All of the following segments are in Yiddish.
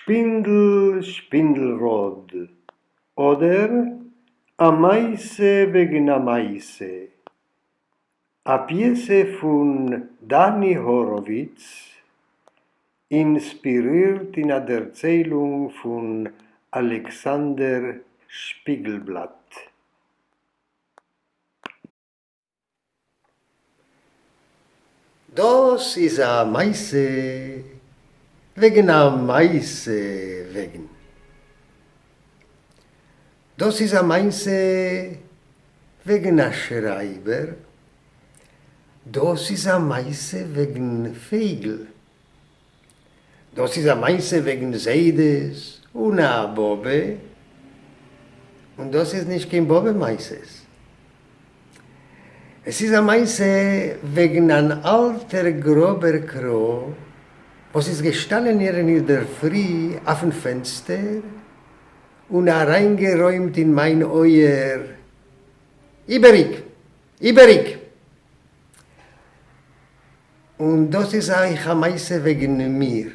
שפּינדל, שפּינדלראָד, אָדער אַ מעשׂה וועגן אַ מעשׂה, אַ פּיעסע פֿון דני הורוויץ, אינספּירירט אין אַ דערציילונג פֿון אלכסנדר שפּיגלבלאַט. דאָס איז אַ מעשׂה וועגן אַ מעשׂה וועגן. דאָס איז אַ מעשׂה וועגן אַ שרײַבער. דאָס איז אַ מעשׂה וועגן פֿייגל. דאָס איז אַ מעשׂה וועגן זיידעס און אַ באָבע. און דאָס איז נישט קיין באָבע-מעשׂות. עס איז א מעשה וועגן אן אלטער גראבער קרא וואס איז געשטאנען אינדערפרי אויפן פענסטער און אריינגערוימט אין מיין אויער, איבעריג! איבעריג! און דאס איז אויך א מעשה וועגן מיר,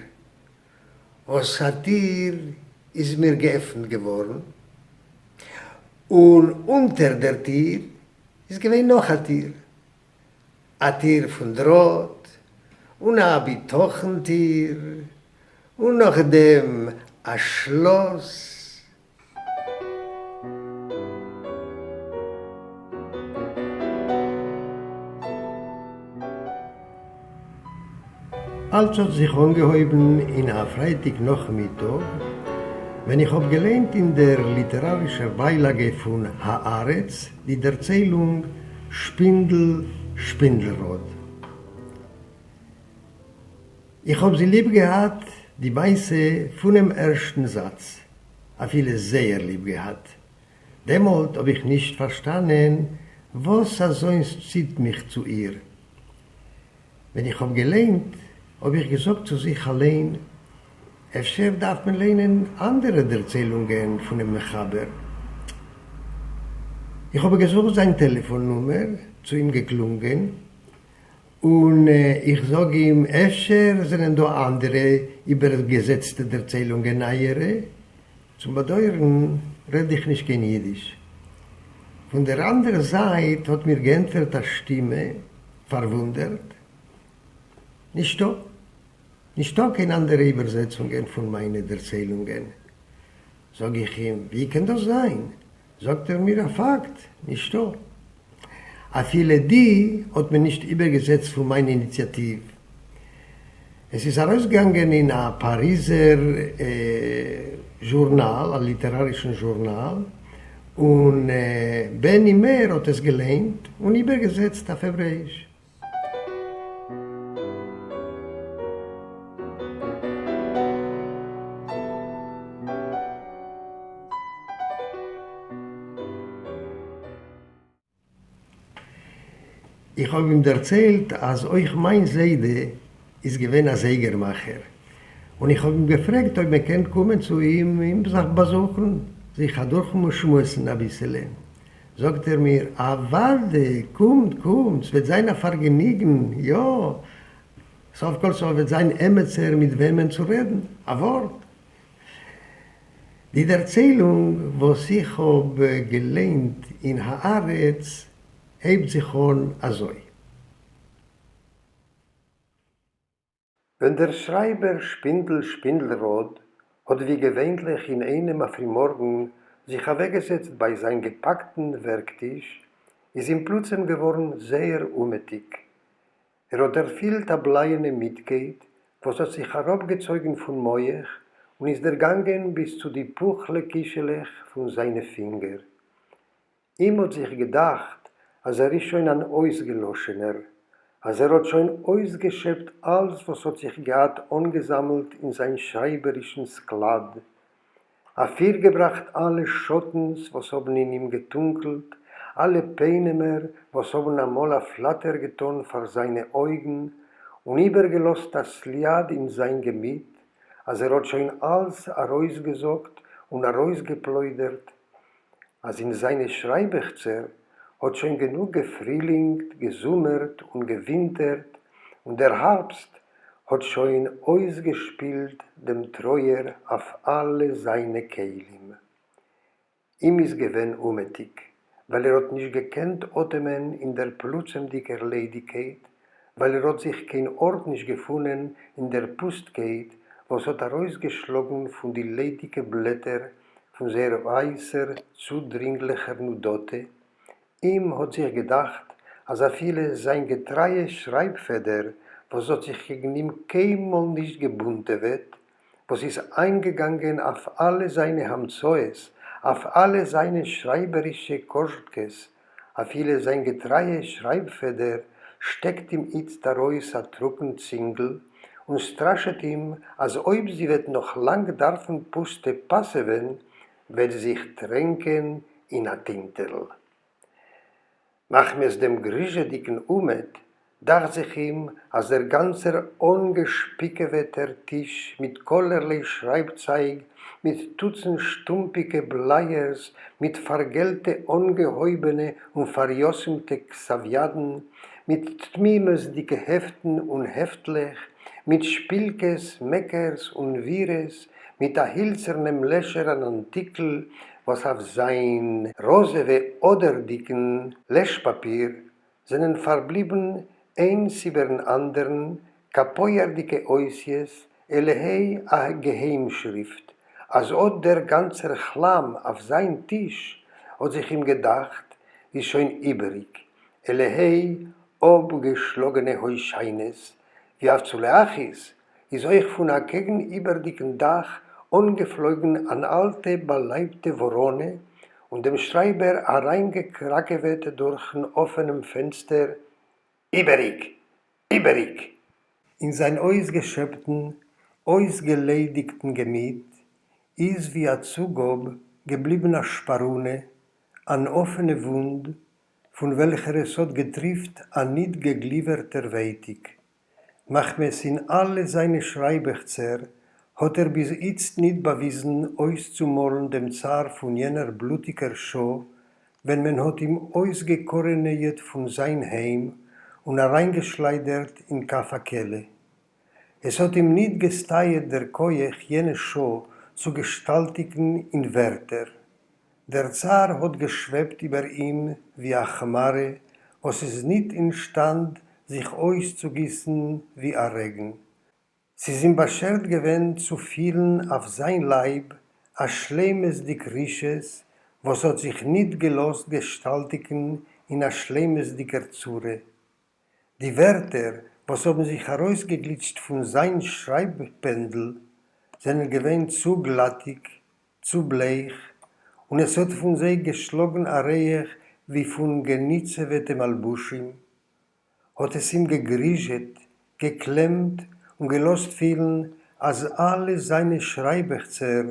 וואס א טיר איז מיר געעפנט געווארן, און אונטער דער טיר איז געווען נאך א טיר, א טיר פון דראט, און א בטחון טיר, און נאכדעם א שלאס. אלץ האט זיך אנגעהויבן אין א פרייטאג נאכמיטאג ווען איך האב געליינט אין דער ליטערארישער ביילאגע פון הארץ די דערציילונג שפינדל שפינדלראד. איך האב זי ליב געהאט די מעשה פונעם ערשטן זאץ, אפילו זייער ליב געהאט. דעמאלט האב איך נישט פארשטאנען וואס אזוינס ציט מיך צו איר. ווען איך האב געליינט האב איך געזאגט צו זיך אליין, אפשר דארף מען ליינען אנדערע דערציילונגען פונעם מחבר. איך האב געזוכט זיין טעלעפאן נומער, צו אים געקלונגען, און איך זאג אים אפשר זענען דא אנדערע איבערגעזעצטע דערציילונגען אייערע? צום באדויערן רעד איך נישט קיין אידיש. פון דער אנדערע זייט האט מיר געענטפערט א שטימע, פארוואונדערט, נישטא. נישטא קיין אנדערע איבערזעצונגען פון מיינע דערציילונגען. זאג איך אים, ווי קען דאס זיין? זאגט ער מיר א פאקט, נישטא. אפילו די האט מען נישט איבערגעזעצט פון מיין איניציאטיוו. עס איז ארויסגעגאנגען אין א פאריזער זשורנאל, א ליטערארישן זשורנאל, און בעני מאיר האט עס געליינט און איבערגעזעצט אויף העברעאיש. איך האב אים דערציילט אז אויך מיין זיידע איז געווען א זייגער מאכער, און איך האב אים געפרעגט אויב מען קען קומען צו אים אים זיך באזוכן, זיך אדורכשמועסן אביסעלע. זאגט ער מיר, אוואדע, קומט, קומט, ס'וועט זיין א פארגעניגן, יא, סוף כל סוף וועט זיין עמעצער מיט וועמען צו רעדן א ווארט. די דערציילונג וואס איך האב געליינט אין הארץ הייבט זיך אן אזוי. ווען דער שרייבער שפינדל שפינדלראד האט ווי געווענליך אין איינעם א פרימארגן זיך אוועקגעזעצט ביי זיין געפאקטן ווערק-טיש, איז אים פלוצעם געווארן זייער אומעטיג. ער האט דערפילט א בלייענע מידקייט וואס האט זיך אראפגעצויגן פון מח און איז דערגאנגען ביז צו די פוכלע קישעלעך פון זיינע פינגער. אים האט זיך געדאכט אז ער איז שוין אן אויסגעלאשענער, אז ער האט שוין אויסגעשעפט אלץ וואס האט זיך געהאט אנגעזאמלט אין זיין שרייבערישן סקלאד, אפירגעבראכט אלע שאטנס וואס האבן אין אים געטונקלט, אלע פענעמער וואס האבן אמאל א פלאטער געטאן פאר זיינע אויגן, און איבערגעלאזט א סליאד אין זיין געמיט, אז ער האט שוין אלץ ארויסגעזאגט און ארויסגעפלוידערט, אז אין זיינע שרייבעכצער האט שוין גענוג געפרילינגט, געזומערט און געווינטערט, און דער הארבסט. האט שוין אויסגעשפילט דעם טרויער אויף אלע זיינע כלים. אים איז געווען אומעטיק, ווייל ער האט נישט געקענט אטעמען אין דער פלוצימדיקער ליידיקייט, ווייל ער האט זיך קיין ארט נישט געפונען אין דער פוסטקייט, וואס האט ארויסגעשלאגן פון די ליידיקע בלעטער פון זייער ווייסער צודרינגלעכער נודאטע. אים האט זיך געדאכט, אז אפילו זיין געטרייע שרייב-פעדער, וואס האט זיך קעגן אים קיינמאל נישט געבונטעוועט, וואס איז איינגעגאנגען אויף אלע זיינע המצאות, אויף אלע זיינע שרייבערישע קאזשקעס, אפילו זיין געטרייע שרייבפעדער שטעקט אים איצט ארויס א טרוקן צינגל און סטראשעט אים אז אויב זי וועט נאך לאנג דארפן פוסטע פאסעווען וועט זי זיך טרענקען אין א טינטערל. מחמת דעם גריזשעדיקן אומעט, דאַכט זיך אים, אַז דער גאַנצער אָנגעשפּיקעוועטער טיש מיט כּלערליי שרײַבצײַג, מיט טוצן שטומפּיקע בלײַערס, מיט פֿאַרגעלטע אָנגעהויבענע און פֿאַריתומטע כּתבֿ-ידן, מיט תּמימותדיקע העפֿטן און העפֿטלעך, מיט שפּילקעס, מעקערס און ווירעס, מיט אַ הילצערנעם לעשער אַן אַנטיקל, וואָס אויף זײַן ראָזעווע-אָדערדיקן לעשפּאַפּיר זענען פארבליבן איינס איבערן אנדערן קאפויערדיגע אותיות, עלעהיי א געהיימשריפט, אז אט דער גאנצער כלאם אויף זיין טיש, האט זיך אים געדאכט, איז שוין איבעריג, עלעהיי אפגעשלאגענע הושענות, ווי אויף צו להכעיס איז אויך פון א קעגנאיבערדיגן דאך אנגעפלויגן אן אלטע באלייבטע וואראנע און דעם שרייבער אריינגעקראקעוועט דורכן אפענעם פענסטער, איבעריג! איבעריג! אין זיין אויסגעשעפטן, אויסגעליידיגטן געמיט איז ווי א צוגאב געבליבן א שפארונע, אן אפענע וואונד, פון וועלכער עס האט געטריפט א ניט-געגליווערטער ווייטיק. מחמת אין אלע זיינע שרייבעכצער האט ער ביז איצט ניט באוויזן אויסצומאלן דעם צער פון יענער בלוטיקער שעה, ווען מען האט אים אויסגעקארענעיעט פון זיין היים און אריינגעשליידערט אין כף הקלע. עס האט אים ניט געסטייעט דער כח יענע שעה צו געשטאלטיקן אין ווערטער. דער צער האָט געשוועבט איבער אים ווי אַ כמאַרע, וואָס איז ניט אין שטאַנד זיך אויסצוגיסן ווי אַ רעגן. ס'איז אים באַשערט געווען צו פֿילן אויף זײַן לײַב אַ שלימותדיק רישעות, וואָס האָט זיך ניט געלאָזט געשטאַלטיקן אין אַ שלימותדיקער צורה. די ווערטער, וואָס האָבן זיך אַרויסגעגליטשט פֿון זײַן שרײַב-פּענדל, זענען געווען צו גלאַטיק, צו בלייך, און עס האָט פֿון זיי געשלאָגן אַ ריח ווי פֿון געניצעוועטע מלבושים, האָט עס אים געגריזשעט, געקלעמט און געלאָזט פֿילן, אַז אַלע זײַנע שרײַבעכצער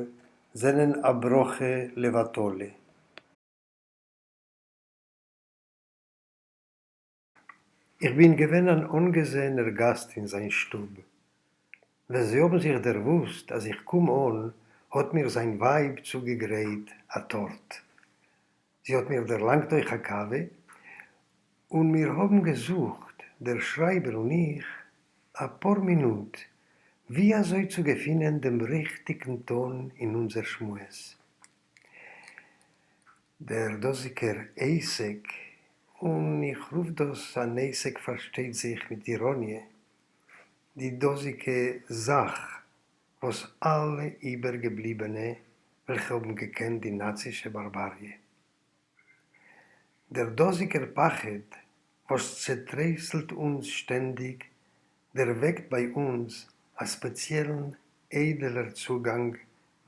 זענען אַ ברכה לבֿטלה. איך בין געווען אן אנגעזעענער גאסט אין זיין שטוב. ווען זיי האבן זיך דערוואוסט אז איך קום אן, האט מיר זיין ווייב צוגעגרייט א טארט. זי האט מיר דערלאנגט אויך א קאווע, און מיר האבן געזוכט, דער שרייבער און איך, א פאר מינוט, ווי אזוי צו געפינען דעם ריכטיגן טאן אין אונזער שמועס. דער דאזיגער עסק, און איך רוף דאס אן עסק פארשטייט זיך מיט איראניע, די דאזיגע זאך וואס אלע איבערגעבליבענע וועלכע האבן געקענט די נאצישע בארבאריע, דער דאזיגער פחד וואס צעטרייסלט אונז שטענדיג, דערוועקט ביי אונז א ספעציעלן איידעלער צוגאנג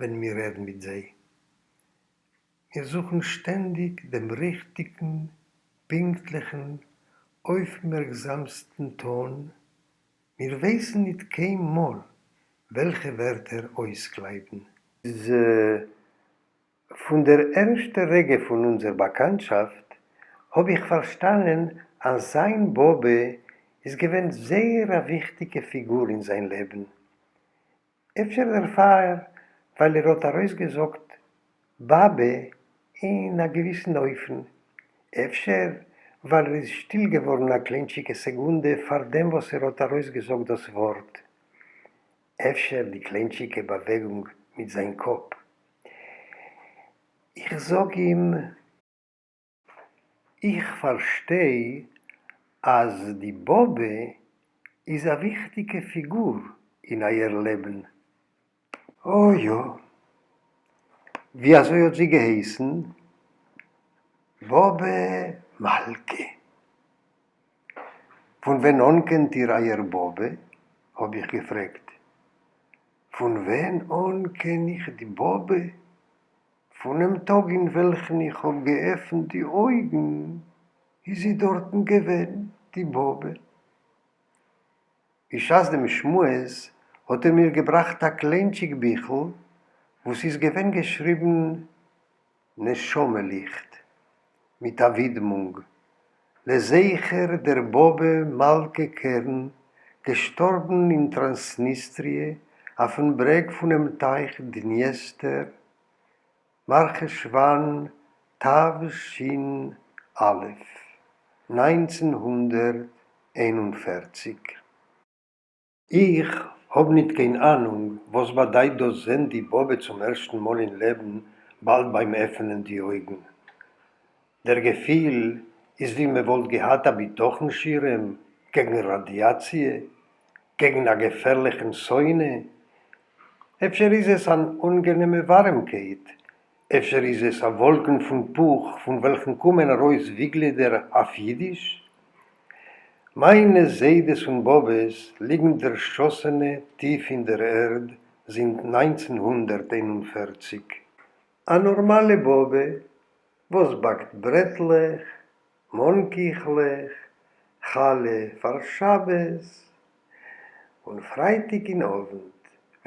ווען מיר רעדן מיט זיי. מיר זוכן שטענדיג דעם ריכטיגן, פינקטליכן, אויפמערקזאמסטן טאן, מיר ווייסן ניט קיינמאל וועלכע ווערטער אויסקלייבן. איז פון דער ערשטער רגע פון אונזער באקאנטשאפט האב איך פארשטאנען אז זיין באבע איז געווען זייער א וויכטיגע פיגור אין זיין לעבן, אפשר דערפאר ווייל ער האט ארויסגעזאגט באבע אין א געוויסן אופן, אפשר ווייל ער איז שטיל געווארן א קליינטשיקע סעקונדע פאר דעם וואס ער האט ארויסגעזאגט דאס ווארט. אפשר די קליינטשיקע באוועגונג מיט זיין קאפ. איך זאג אים. איך פארשטיי אז די באבע איז א וויכטיגע פיגור אין אייער לעבן. אוי יא. ווי אזוי האט זי געהייסן? באבע מלכה. פון ווען אן קענט איר אייער באבע? האב איך געפרעגט. פון ווען אן קען איך די באבע? פונעם טאג אין וועלכן איך האב געעפנט די אויגן איז זי דארטן געווען, די באבע. בשעת דעם שמועס האט ער מיר געבראכט א קליינטשיק ביכל וואו ס'איז געווען געשריבן נשמה ליכט, מיט א ווידמונג לזכר דער באבע מלכה קערן, געשטארבן אין טראנסניסטריע אויפן ברעג פונעם טייך דניעסטער, מרחשוון תש"א, 1941. איך האב ניט קיין אהנונג וואס באדייט דאס זען די באבע צום ערשטן מאל אין לעבן באלד ביים עפענען די אויגן. דער געפיל איז ווי מען וואלט געהאט א בטחון שירעם קעגן ראדיאציע, קעגן א געפערליכן שונא. אפשר איז עס אן אנגענעמע ווארעמקייט, אפשר איז עס א וואלקן פון פוך פון וועלכן קומען ארויס וויגלידער אויף אידיש? מיינע זיידעס און באבעס ליגן דערשאסענע טיף אין דער ערד זינט 1941. א נארמאלע באבע וואס באקט ברעטלעך, מאנקיכלעך, חלה פאר שבת, און פרייטאג אין אוונט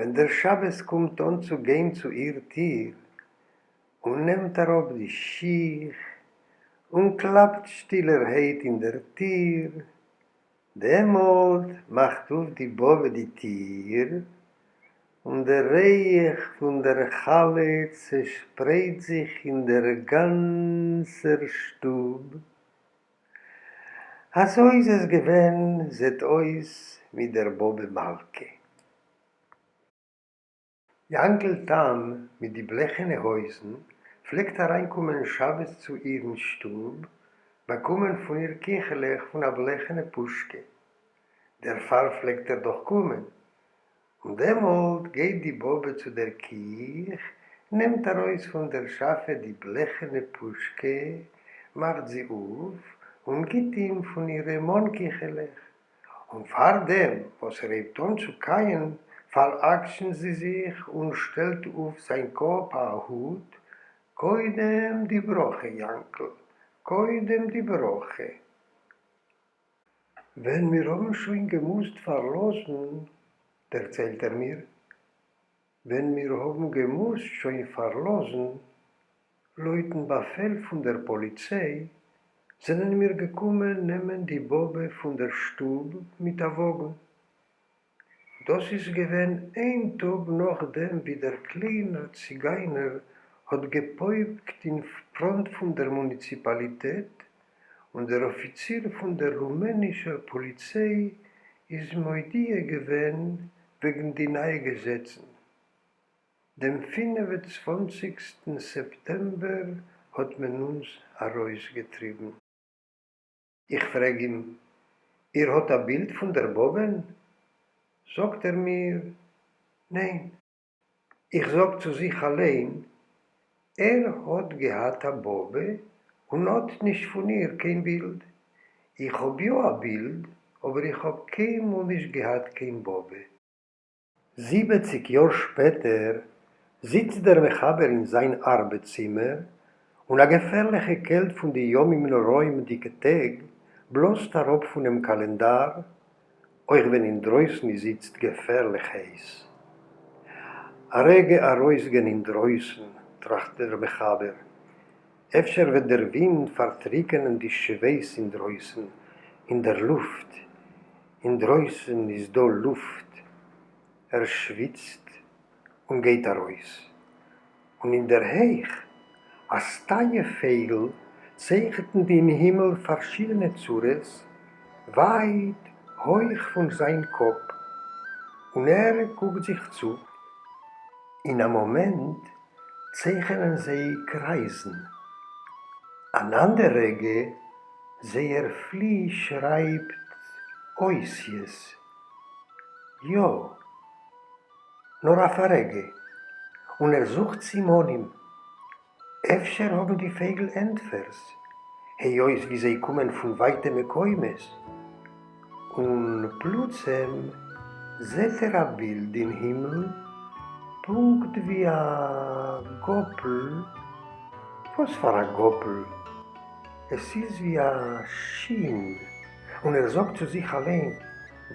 ווען דער שבת קומט אן צו גיין צו איר טיר און נעמט אראפ די שיך און קלאפט שטילערהייט אין דער טיר, דעמאלט מאכט אויף די באבע די טיר און דער ריח פון דער חלה צעשפרייט זיך אין דער גאנצער שטוב. אזוי איז עס געווען, זעט אויס, מיט דער באבע מלכה. יאנקל תם מיט די בלעכענע הויזן פלעגט אריינקומען שבת צו איר אין שטוב, באקומען פון איר קיכעלעך פון א בלעכענע פושקע. דערפאר פלעגט ער דאך קומען. און דעמאלט גייט די באבע צו דער קיך, נעמט ארויס פון דער שאפע די בלעכענע פושקע, מאכט זי אויף, און גיט אים פון אירע מאנקיכעלעך. און פאר דעם וואס ער הייבט אן צו קייען, פאר'עקשנ'ט זי זיך און שטעלט אויף זיין קאפ א הוט, קודם די ברכה, יאנקל, קודם די ברכה. ווען מיר האבן שוין געמוזט פארלאזן, דערציילט ער מיר, ווען מיר האבן געמוזט שוין פארלאזן, לויטן באפעל פון דער פאליציי, זענען מיר געקומען נעמען די באבע פון דער שטוב מיט א וואגן. דאס איז געווען איין טאג נאכדעם ווי דער קליינער ציגיינער האט געפויקט אין פראנט פון דער מוניציפאליטעט, און דער אפיציר פון דער רומענישער פאליציי איז מודיע געווען וועגן די נייע געזעצן. דעם פינף און צוואנציגסטן סעפטעמבער האט מען אונז ארויסגעטריבן. איך פרעג אים, איר האט א בילד פון דער באבען? זאגט ער מיר, ניין. איך זאג צו זיך אליין, ער האט געהאט א באבע און האט נישט פון איר קיין בילד. איך האב יא א בילד, אבער איך האב קיינמאל נישט געהאט קיין באבע. זיבעציק יאר שפעטער זיצט דער מחבר אין זיין ארבעט צימער, און א געפערליכע קעלט פון די ימים נוראים'דיגע טעג בלאזט אראפ פונעם קאלענדאר, אויך ווען אינדרויסן איז איצט געפערליך הייס. א רגע ארויסגיין אינדרויסן, טראכט דער מחבר, אפשר וועט דער ווינט פארטריקענען די שווייס אינדרויסן אין דער לופט, אינדרויסן איז דא לופט, ער שוויצט און גייט ארויס, און אין דער הייך, א סטייע פייגל צייכנט אין הימל פארשידענע צורות, ווייט הויך פון זיין קאפ. און ער קוקט זיך צו. אין א מאמענט צייכענען זיי קרייזן, אן אנדער רגע זייער פלי שרייבט אותיות. יא, נאר אויף א רגע, און ער זוכט סימנים. אפשר האבן די פייגל ענטפערס, היות ווי זיי קומען פון ווייטע מקומות, און פלוצעם זעט ער א בילד אין הימל פונקט ווי א גאפל, וואס פאר א גאפל? עס איז ווי א שין, און ער זאגט צו זיך אליין,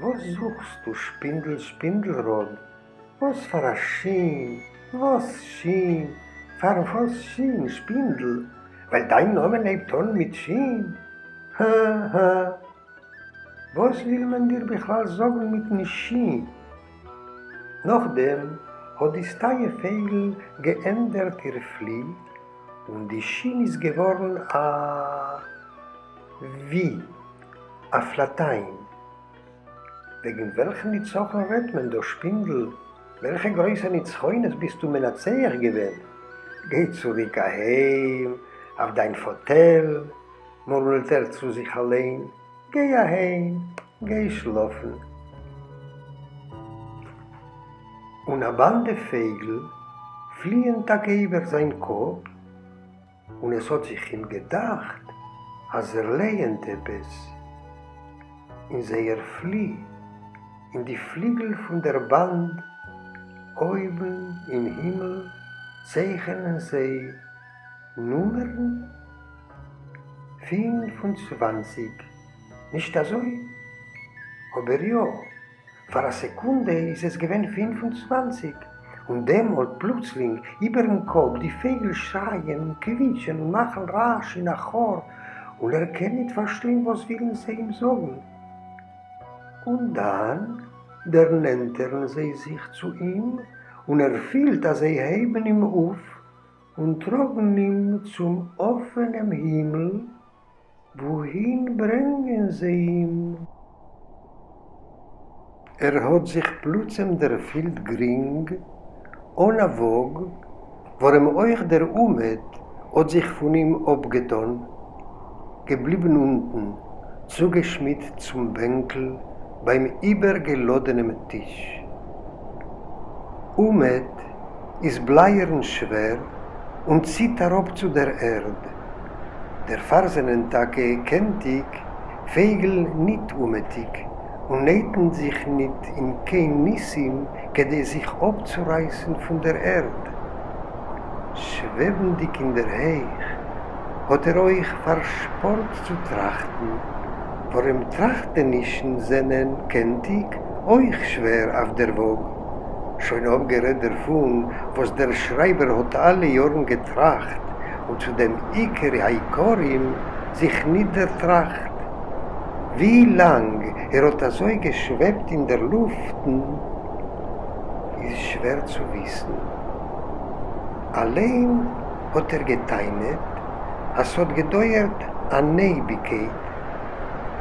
וואס זוכסטו שפינדל שפינדלראד? וואס פאר א שין? וואס שין? פארוואס שין, שפינדל? ווייל דיין נאמען הייבט אן מיט שין? הא הא. וואס וויל מען דיר בכלל זאגן מיטן שין? נאכדעם האט די סטייע פייגל געענדערט איר פלי און די שין איז געווארן א ווי אויף לאטיין. וועגן וועלכן ניצחון רעדט מען דא שפינדל? וועלכע גרויסע נצחונות ביסטו מנצח געווען? גיי צוריק אהיים אויף דיין פאטעל, מורמלט ער צו זיך אליין, גיי אהיים, גיי שלאפן. און א באנדע פייגל פליען טאקע איבער זיין קאפ, און עס האט זיך אים געדאכט אז ער לייענט עפעס אין זייער פלי, אין די פליגל פון דער באנד אויבן אין הימל צייכענען זיי נומערן? 25, נישט אזוי? אבער יא, פאר א סעקונדע איז עס געווען 25, און דעמאלט פלוצלינג איבערן קאפ די פייגל שרייען און קוויטשען און מאכן רעש אין א כאר, און ער קען ניט פארשטיין וואס ווילן זיי אים זאגן. און דאן דערנענטערן זיי זיך צו אים, און ער פילט אז זיי הייבן אים אויף און טראגן אים צום אפענעם הימל, וואוהין ברענגען זיי אים? ער האָט זיך פּלוצעם דערפֿילט גרינג, אָן אַ וואָג, וואָרעם אויך דער אומעט האָט זיך פֿון אים אָפּגעטאָן, געבליבן אונטן, צוגעשמידט צום בענקל בײַם איבערגעלאָדענעם טיש. אומעט איז בלײַערן שווער און ציט אַראָפּ צו דער ערד. דערפאר זענען טאקע קענטיג פייגל ניט אומעטיג און נייטן זיך ניט אין קיין ניסים כדי זיך אפצורייסן פון דער ערד. שוועבנדיג אין דער הייך האט ער אויך פארשפארט צו טראכטן, ווארום טראכטענישן זענען, קענטיג, אויך שווער אויף דער וואג. שוין אפגערעדט דערפון וואס דער שרייבער האט אלע יארן געטראכט און צו דעם עיקר העיקרים זיך ניט דערטראכט. ווי לאנג ער האט אזוי געשוועבט אין דער לופטן איז שווער צו וויסן. אליין האט ער גע'טענה'ט אז ס'האט געדויערט אן אייביגקייט,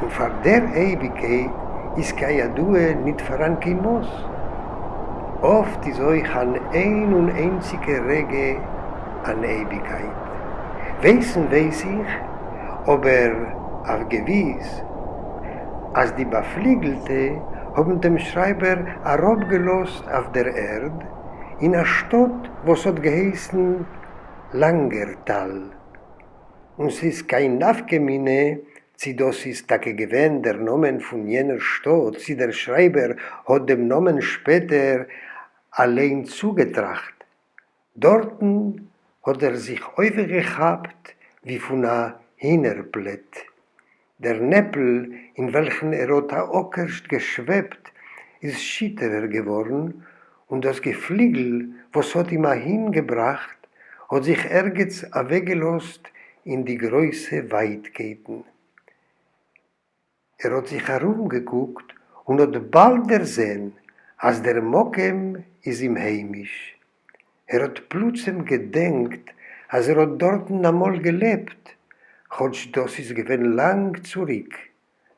און פאר דער אייביגקייט איז כידוע ניט פאראן קיין מאס. אפט איז אויך אן איין און איינציגע רגע אן אייביגקייט. ווייסן ווייס איך אבער אויף געוויס אז די באפליגלטע האבן דעם שרייבער אראפגעלאזט אויף דער ערד אין א שטאט וואס האט געהייסן לאנגערטאל. און ס'איז קיין נפקא מינה צי דאס איז טאקע געווען דער נאמען פון יענער שטאט צי דער שרייבער האט דעם נאמען שפעטער אליין צוגעטראכט. דארטן האט ער זיך אויפגעכאפט ווי פון א הינערפלעט. דער נעפל אין וועלכן ער האט אקערשט געשוועבט איז שיטערער געווארן, און דאס געפליגל וואס האט אים אהין געבראכט האט זיך ערגעץ אוועקגעלאזט אין די גרויסע ווייטקייטן. ער האט זיך ארומגעקוקט און האט באלד דערזען אז דער מקום איז אים היימיש. ער האט פלוצים געדענקט אז ער האט דארטן אמאל געלעבט, כאטש דאס איז געווען לאנג צוריק,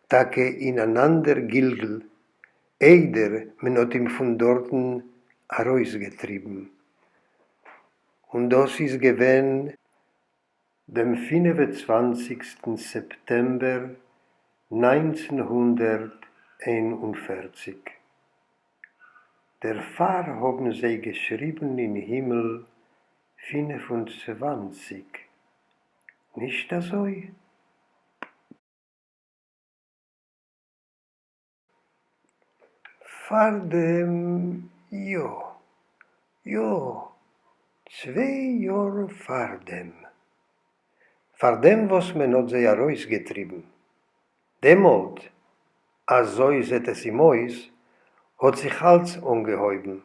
טאקע אין אן אנדער גלגול. איידער מען האט אים פון דארטן ארויסגעטריבן, און דאס איז געווען דעם פינף און צוואנציגסטן סעפטעמבער 1941. דערפאר האבן זיי געשריבן אין הימל 25, נישט אזוי? פארדעם יא, יא, צוויי יאר פארדעם. פארדעם וואס מען האט זיי ארויסגעטריבן. דעמאלט, אזוי זעט עס אים אויס, האט זיך אלץ אנגעהויבן.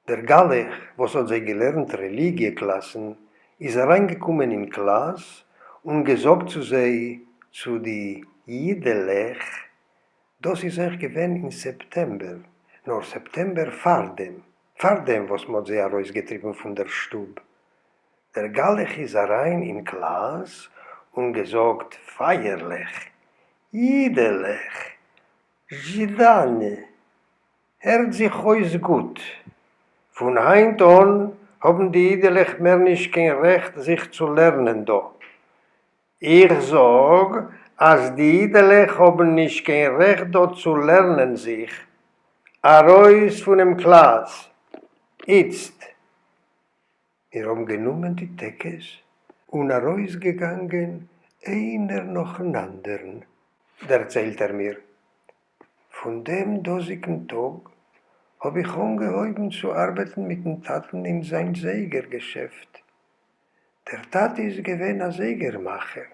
דער גלח וואס האט זיי געלערנט רעליגיע קלאסן איז אריינגעקומען אין קלאס און געזאגט צו זיי, צו די אידעלעך, דאס איז אויך געווען אין סעפטעמבער, נאר סעפטעמבער פארדעם, פארדעם וואס מ'האט זיי ארויסגעטריבן פון דער שטוב. דער גלח איז אריין אין קלאס און געזאגט פייערליך, אידעלעך, זשידאנע, הערט זיך אויס גוט, פון היינט אן האבן די אידעלעך מער נישט קיין רעכט זיך צו לערנען דא. איך זאג אז די אידעלעך האבן נישט קיין רעכט דא צו לערנען זיך. ארויס פונעם קלאס! איצט! מיר האבן גענומען די טעקעס און ארויסגעגאנגען איינער נאכן אנדערן, דערציילט ער מיר. פֿון דעם דאָזיקן טאָג האָב איך אָנגעהויבן צו אַרבעטן מיטן טאַטן אין זײַן זייגער-געשעפֿט. דער טאַטע איז געווען אַ זייגערמאַכער,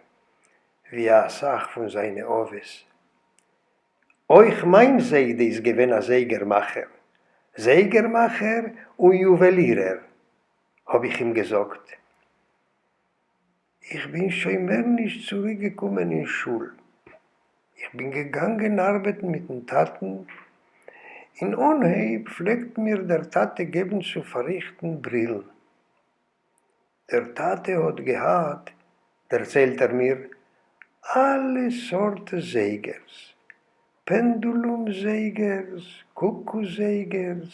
ווי אַ סך פֿון זײַנע אָבֿות. אויך מײַן זיידע איז געווען אַ זייגערמאַכער, זייגערמאַכער און יוועלירער, האָב איך אים געזאָגט. איך בין שוין מער נישט צוריק געקומען אין שול, איך בין געגאנגען ארבעטן מיטן טאטן, אין אנהייב פלעגט מיר דער טאטע געבן צו פארריכטן ברילן, דער טאטע האט געהאט, דערציילט ער מיר, אלע סארט זייגערס, פענדולום זייגערס, קוקו זייגערס,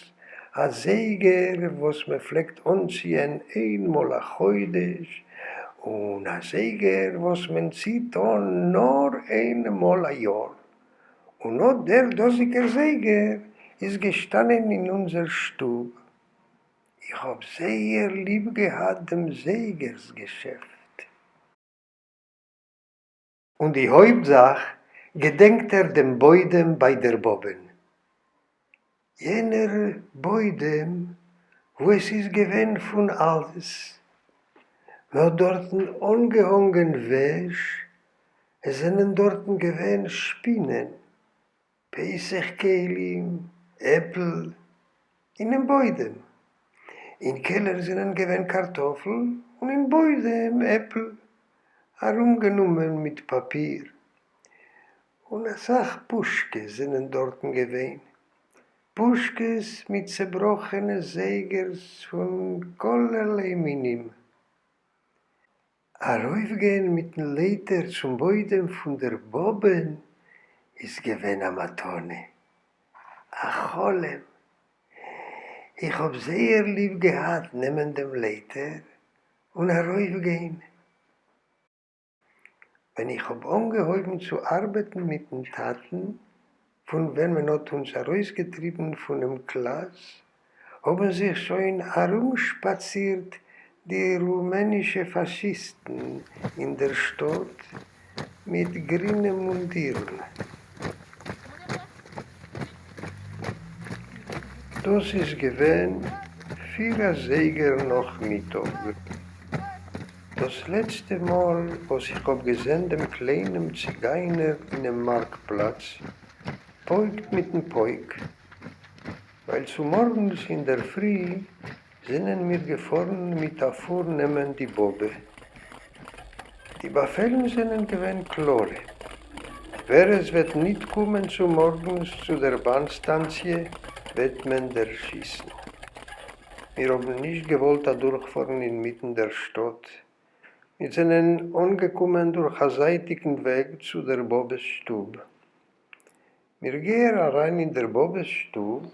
א זייגער וואס מען פלעגט אנציען איין מאל א חודש, און א זייגער וואס מען ציט אן נאר איין מאל א יאר, און אט דער דאזיגער זייגער איז געשטאנען אין אונזער שטוב. איך האב זייער ליב געהאט דעם זייגערס געשעפט. און די הויפט זאך געדענקט ער דעם בוידעם ביי דער באבען. יענער בוידעם וואו עס איז געווען פון אלעס. מען האט דארטן אנגעהאנגען וועש, עס זענען דארטן געווען שפינען, פסח כלים, עפל, אינעם בוידעם. אין קעלער זענען געווען קארטאפל און אין בוידעם עפל, ארומגענומען מיט פאפיר. און אסאך פושקעס זענען דארטן געווען. פושקעס מיט צעבראכענע זייגערס פון כלערליי מינים. ארויפגיין מיטן לייטער צום בוידעם פון דער באבען איז געווען א מתנה, א חלום. איך האב זייער ליב געהאט נעמען דעם לייטער און ארויפגיין. ווען איך האב אנגעהויבן צו ארבעטן מיטן טאטן, פון ווען מען האט אונז ארויסגעטריבן פונעם קלאס, האבן זיך שוין ארומשפאצירט די רומענישע פאשיסטן אין דער שטאט מיט גרינע מונדירן. דאס איז געווען פיר אזייגער נאכמיטאג. דאס לעצטע מאל וואס איך האב געזען דעם קליינעם ציגיינער אינעם מארק פלאץ פויקט מיטן פויק, ווייל צומארגנס אינדערפרי זענען מיר געפארן מיט א פור נעמען די באבע. די באפעלן זענען געווען קלארע, ווער עס וועט ניט קומען צומארגנס צו דער באן סטאנציע וועט מען דערשיסן. מיר האבן נישט געוואלט אדורכפארן אינמיטן דער שטאט, מיר זענען אנגעקומען דורך א זייטיגן וועג צו דער באבע'ס שטוב. מיר גייען אריין אין דער באבע'ס שטוב,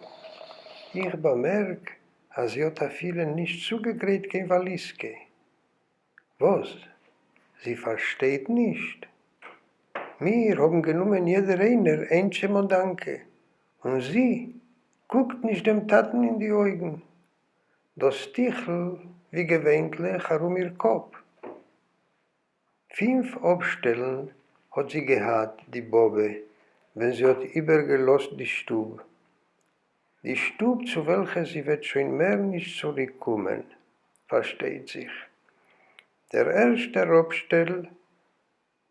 איך באמערק אז זי האט אפילו נישט צוגעגרייט קיין וואליזקע. וואס? זי פארשטייט נישט? מיר האבן גענומען יעדער איינער איין טשעמאדאנקע, און זי קוקט נישט דעם טאטן אין די אויגן. דאס טיכל ווי געווענליך ארום איר קאפ. פינף אפשטעלן האט זי געהאט, די באבע, ווען זי האט איבערגעלאזט די שטוב. די שטוב צו וועלכע זי וועט שוין מער נישט צוריק קומען, פארשטייט זיך. דער ערשטער אפשטעל,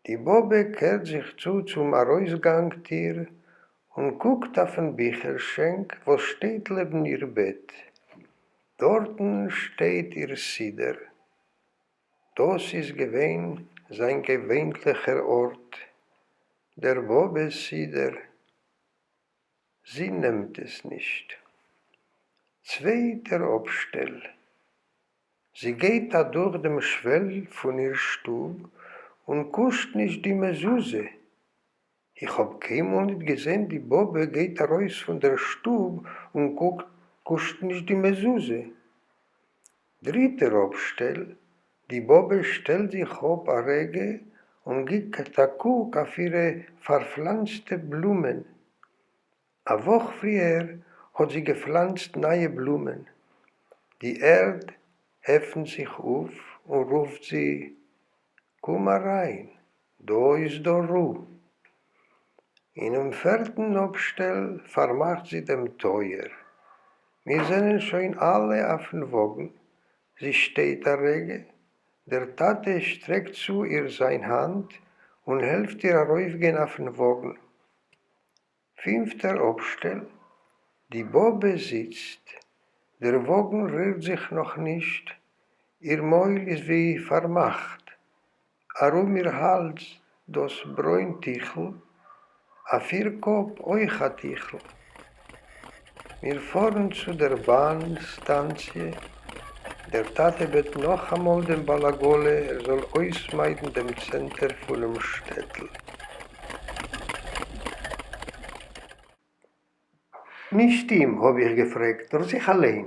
די באבע קערט זיך צו צום ארויסגאנג טיר און קוקט אויפן ביכער-שענק וואס שטייט לעבן איר בעט. דארטן שטייט איר סידור. דאס איז געווען זיין געווענליכער ארט, דער באבע'ס סידור. זי נעמט עס נישט. צווייטער אפשטעל. זי גייט אדורך דעם שוועל פון איר שטוב און קושט נישט די מזוזה. איך האב קיינמאל ניט געזען די באבע גייט ארויס פון דער שטוב און קושט נישט די מזוזה. דריטער אפשטעל, די באבע שטעלט זיך אפ א רגע און גיט א קוק אויף אירע פארפלאנצטע בלומען. א וואך פריער האט זי געפלאנצט נייע בלומען. די ערד עפנט זיך אויף און רופט זי, קום אריין, דא איז דא רו. אינעם פערטן אפשטעל פארמאכט זי דעם טויער. מיר זענען שוין אלע אויפן וואגן, זי שטייט א רגע, דער טאטע שטרעקט צו איר זיין האנט און העלפט איר ארויפגיין אויפן וואגן. פינפטער אפשטעל, די באבע זיצט, דער וואגן רירט זיך נאך נישט, איר מויל איז ווי פארמאכט, ארום איר האלז דאס ברוין טיכל, אויף איר קאפ אויך א טיכל. מיר פארן צו דער באן סטאנציע, דער טאטע בעט נאכאמאל דעם בעל עגלה ער זאל אויסמיידן דעם צענטער פונעם שטעטל. נישט אים האב איך געפרעגט, נאר זיך אליין.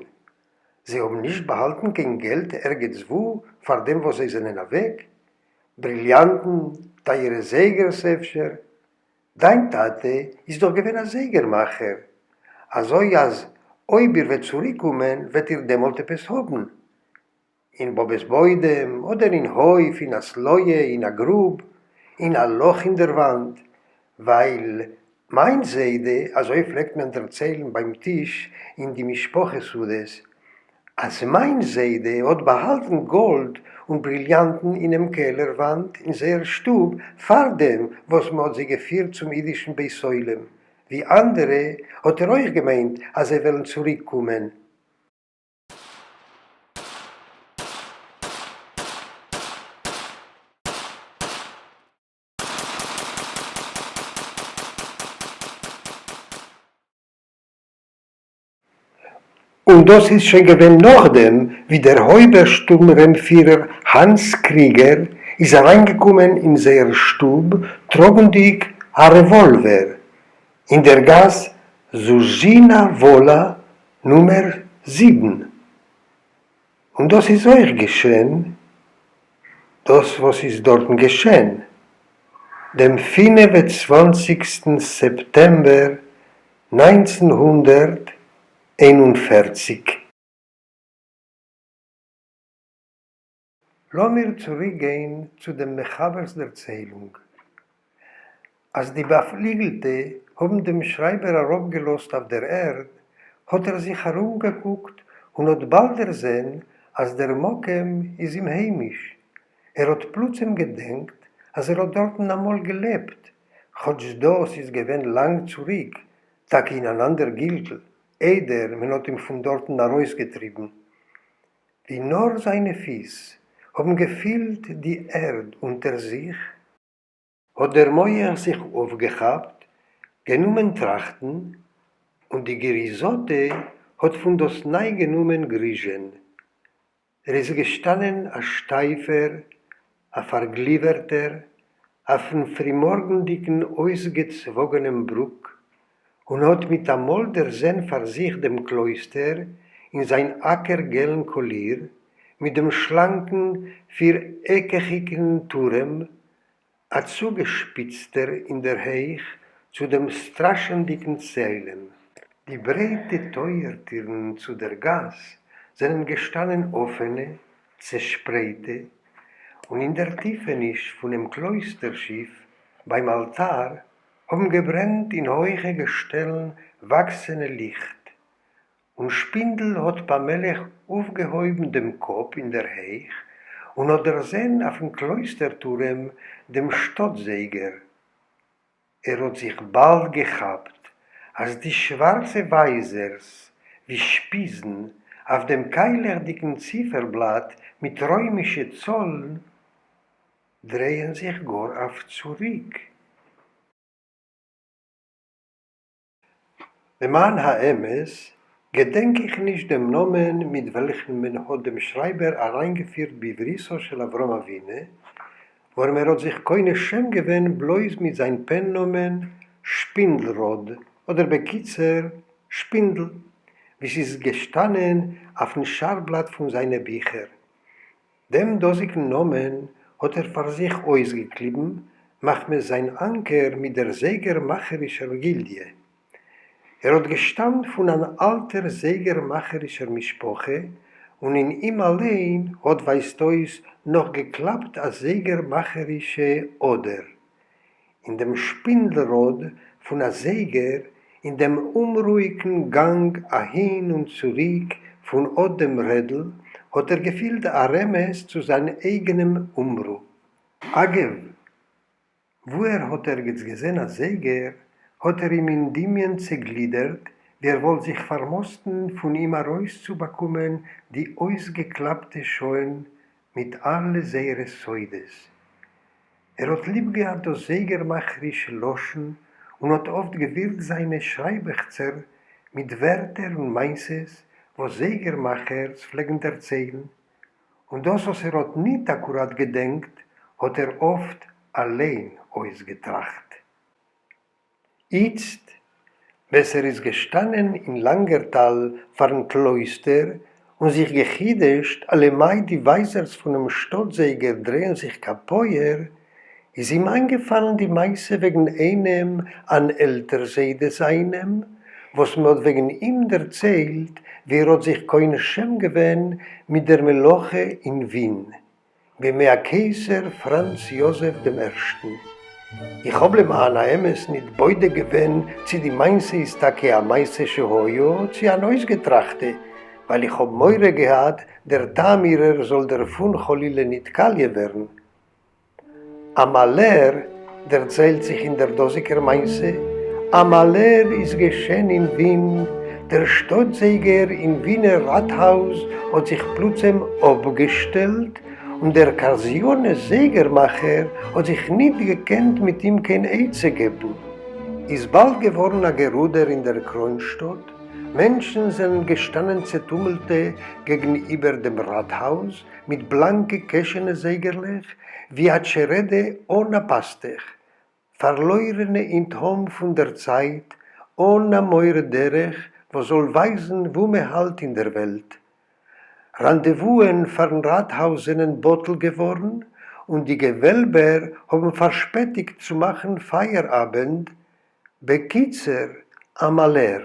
זיי האבן נישט באהאלטן קיין געלט ערגעץ וואו פאר דעם וואס זיי זענען אוועק? בריליאנטן, טייערע זייגערס אפשר? דיין טאטע איז דאך געווען א זייגער מאכער, אזוי אז אויב איר וועט צוריק קומען וועט איר דעמאלט עפעס האבן. אין באבעס בוידעם, אדער אין הויף, אין א סלויע, אין א גרוב, אין א לאך אין דער וואנט, ווייל מיין זיידע, אזוי פלעגט מען דערציילן ביים טיש אין די משפחה סעודות, אז מיין זיידע האט באהאלטן גאלד און בריליאנטן אינעם קעלער וואנט אין זייער שטוב פארדעם וואס מ'האט זיי געפירט צום אידישן בית עולם, ווי אנדערע האט ער אויך געמיינט אז זיי וועלן צוריק קומען. און דאס איז שוין געווען נאכדעם ווי דער אויבערשטורמבאנפירער האנס קריגער איז אריינגעקומען אין זייער שטוב טראגנדיג א רעוואלווער אין דער גאס זושינא וואלא נומער זיבן. און דאס איז אויך געשען דאס וואס איז דארטן געשען דעם פינף און צוואנציגסטן סעפטעמבער 1941. לאמיר צוריק גיין צו דעם מחבר'ס דערציילונג. אז די באפליגלטע האבן דעם שרייבער אראפגעלאזט אויף דער ערד, האט ער זיך ארומגעקוקט און האט באלד דערזען אז דער מקום איז אים היימיש. ער האט פלוצים געדענקט אז ער האט דארטן אמאל געלעבט, כאטש דאס איז געווען לאנג צוריק, טאקע אין אן אנדער גלגול, איידער מען האט אים פון דארטן ארויסגעטריבן. ווי נאר זיינע פיס האבן געפילט די ערד אונטער זיך, האט דער מח זיך אויפגעכאפט, גענומען טראכטן, און די גריזאטע האט פון דאס ניי גענומען גריזשען. ער איז געשטאנען א שטייפער, א פארגליווערטער, אויפן פרימארגנדיקן אויסגעצוואגענעם ברוק. און האָט מיט אַ מאָל דערזען פֿאַר זיך דעם קלויסטער אין זײַן אָקער-געלן קאָליר, מיט דעם שלאַנקן פֿירעקעכיקן טורעם, אַ צוגעשפּיצטער אין דער הייך צו דעם סטראַשענדיקן צלם. די ברייטע טויער-טירן צו דער גאַס זענען געשטאַנען אָפֿענע, צעשפּרייטע, און אין דער טיפֿעניש פֿונעם קלויסטער-שיף, בײַם אַלטאַר, האָבן געברענט אין הויכע געשטעלן וואַקסענע ליכט, און שפּינדל האָט פּאַמעלעך אויפֿגעהויבן דעם קאָפּ אין דער הייך און האָט דערזען אויפֿן קלויסטער-טורעם דעם שטאָט-זייגער. ער האָט זיך באַלד געכאַפּט, אַז די שוואַרצע ווייזערס, ווי שפּיזן, אויף דעם קיילעכדיקן ציפֿערבלאַט מיט רוימישע צאָלן, דרייען זיך גאָר אויף צוריק. למען האמת, געדענק איך נישט דעם נאמען מיט וועלכן מען האט דעם שרייבער אריינגעפירט בבריתו של אברהם אבינו, ווארום ער האט זיך קונה שם געווען בלויז מיט זיין פען נאמען שפינדלראד, אדער בקיצור, שפינדל, ווי ס'איז געשטאנען אויפן שער-בלאט פון זיינע ביכער. דעם דאָזיקן נאָמען האָט ער פֿאַר זיך אויסגעקליבן מחמת זײַן אַנקער מיט דער זייגערמאַכערישער גילדיע. ער האָט געשטאַמט פֿון אַן אַלטער זייגערמאַכערישער משפּחה, און אין אים אַליין האָט, ווײַזט אויס, נאָך געקלאַפּט אַ זייגערמאַכערישע אָדער. אין דעם שפּינדלראָד פֿון אַ זייגער, אין דעם אומרויִקן גאַנג אַהין און צוריק פֿון אָט דעם רעדל, האָט ער געפֿילט אַ רמז צו זײַן אייגענעם אומרו. אַגבֿ, וווּ ער האָט ערגעץ געזען אַ זייגער, האָט ער אים אין דמיון צעגלידערט, ווי ער וואָלט זיך פֿאַרמאָסטן פֿון אים אַרויסצובאַקומען די אויסגעקלאַפּטע שעהן מיט אַלע זייערע סודות. ער האָט ליב געהאַט דאָס זייגערמאַכערישע לשון און האָט אָפֿט געווירצט זײַנע שרײַבעכצער מיט ווערטער און מעשׂות, וואָס זייגערמאַכערס פֿלעגן דערציילן, און דאָס, וואָס ער האָט ניט אַקוראַט געדענקט, האָט ער אָפֿט אַליין אויסגעטראַכט. איצט, בעת ער איז געשטאַנען אין לאַנגער טאַל פֿאַרן קלויסטער און זיך געחידושט, הלמאַי די ווייזערס פֿונעם שטאָט-זייגער דרייען זיך קאַפּויער, איז אים אײַנגעפֿאַלן די מעשׂה וועגן איינעם אַן עלטער-זיידע זײַנעם, וואָס מע האָט וועגן אים דערציילט, ווי ער האָט זיך קונה-שם געווען מיט דער מלאָכה אין ווין. בימי הקיסר פראנץ יאזעף דעם ערשטן. איך האב למען האמת ניט בודק געווען צי די מעשה איז טאקע א מעשה שהיה צי אן אויסגעטראכטע, ווייל איך האב מורא געהאט דער טעם אירער זאל דערפון חלילה ניט קאליע ווערן. א מאלער דערציילט זיך אין דער דאָזיקער מעשׂה, אַ מאַלער איז געשען אין ווין, דער שטאָט-זייגער אין ווינער ראַטהאַוז האָט זיך פּלוצעם אָפּגעשטעלט, און דער קאַזיאָנע זייגערמאַכער האָט זיך ניט געקענט מיט אים קיין עצה געבן. איז באַלד געוואָרן אַ גערודער אין דער קרוינשטאָט, מענטשן זענען געשטאַנען צעטומלטע געגנאיבער דעם ראַטהאַוז מיט בלאַנקע קעשענע-זייגערלעך, ווי א טשערעדע אן א פאסטעך, פארלוירענע אין תהום פון דער צייט, אן א מורה דרך וואס זאל ווייזן וואו מען האלט אין דער וועלט. ראנדעוואוען פארן ראטהאוז זענען בטל געווארן, און די געוועלבער האבן פארשפעטיגט צו מאכן פייעראבענד, בקיצור, א מאלער.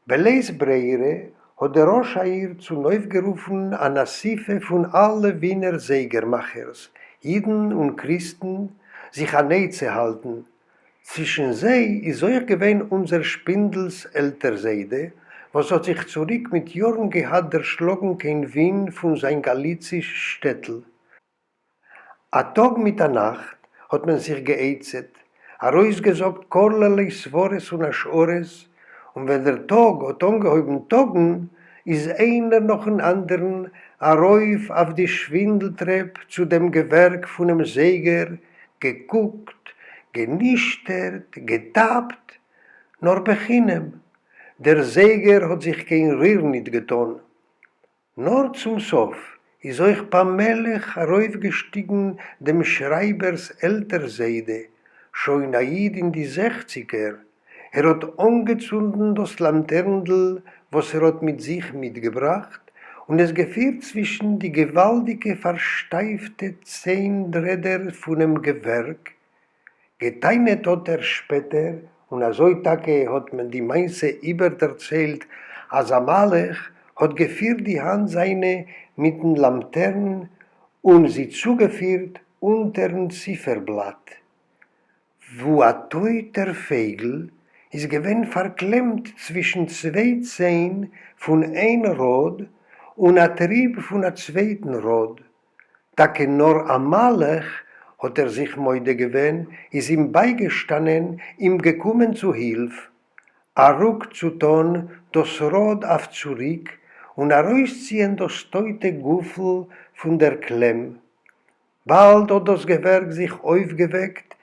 בלית ברירה האט דער ראש העיר צונויפגערופן אן אסיפה פון אלע ווינער זייגערמאכערס, אידן און קריסטן, זיך אן עצה האלטן. צווישן זיי איז אויך געווען אונזער שפינדל'ס עלטער זיידע, וואס האט זיך צוריק מיט יארן געהאט דערשלאגן קיין ווין פון זיין גאליציש שטעטל. אַ טאָג מיט אַ נאַכט האָט מען זיך געעצהט, אַרויסגעזאָגט כּלערליי סבֿרות און השערות, און ווען דער טאָג האָט אָנגעהויבן טאָגן, איז איינער נאָכן אַנדערן אַרויף אויף די שווינדל-טרעפּ צו דעם געווערק פֿונעם זייגער, געקוקט, גענישטערט, געטאַפּט, נאָר בחינם, דער זייגער האָט זיך קיין ריר ניט געטאָן. נאָר צום סוף איז אויך פּאַמעלעך אַרויפֿגעשטיגן דעם שרײַבערס עלטער-זיידע, שוין אַ ייִד אין די זעכציקער. ער האט אנגעצונדן דאס לאמטערנדל וואס ער האט מיט זיך מיטגעבראכט, און עס געפירט צווישן די געוואלדיגע פארשטייפטע ציין-רעדער פונעם געווערק. גע'טענה'ט האט ער שפעטער, און אזוי טאקע האט מען די מעשה איבערדערציילט, אז א מלאך האט געפירט די האנט זיינע מיטן לאמטערן און זי צוגעפירט אונטערן ציפערבלאט, וואו א טויטער פייגל איז געווען פארקלעמט צווישן צוויי ציין פון איין ראד און א טריב פון א צווייטן ראד. טאקע נאר א מלאך, האט ער זיך מודה געווען, איז אים בייגעשטאנען, אים געקומען צו הילף, א רוק צו טאן דאס ראד אויף צוריק און ארויסציען דאס טויטע גופל פון דער קלעם. באַלד האָט דאָס געווערק זיך אויפֿגעוועקט,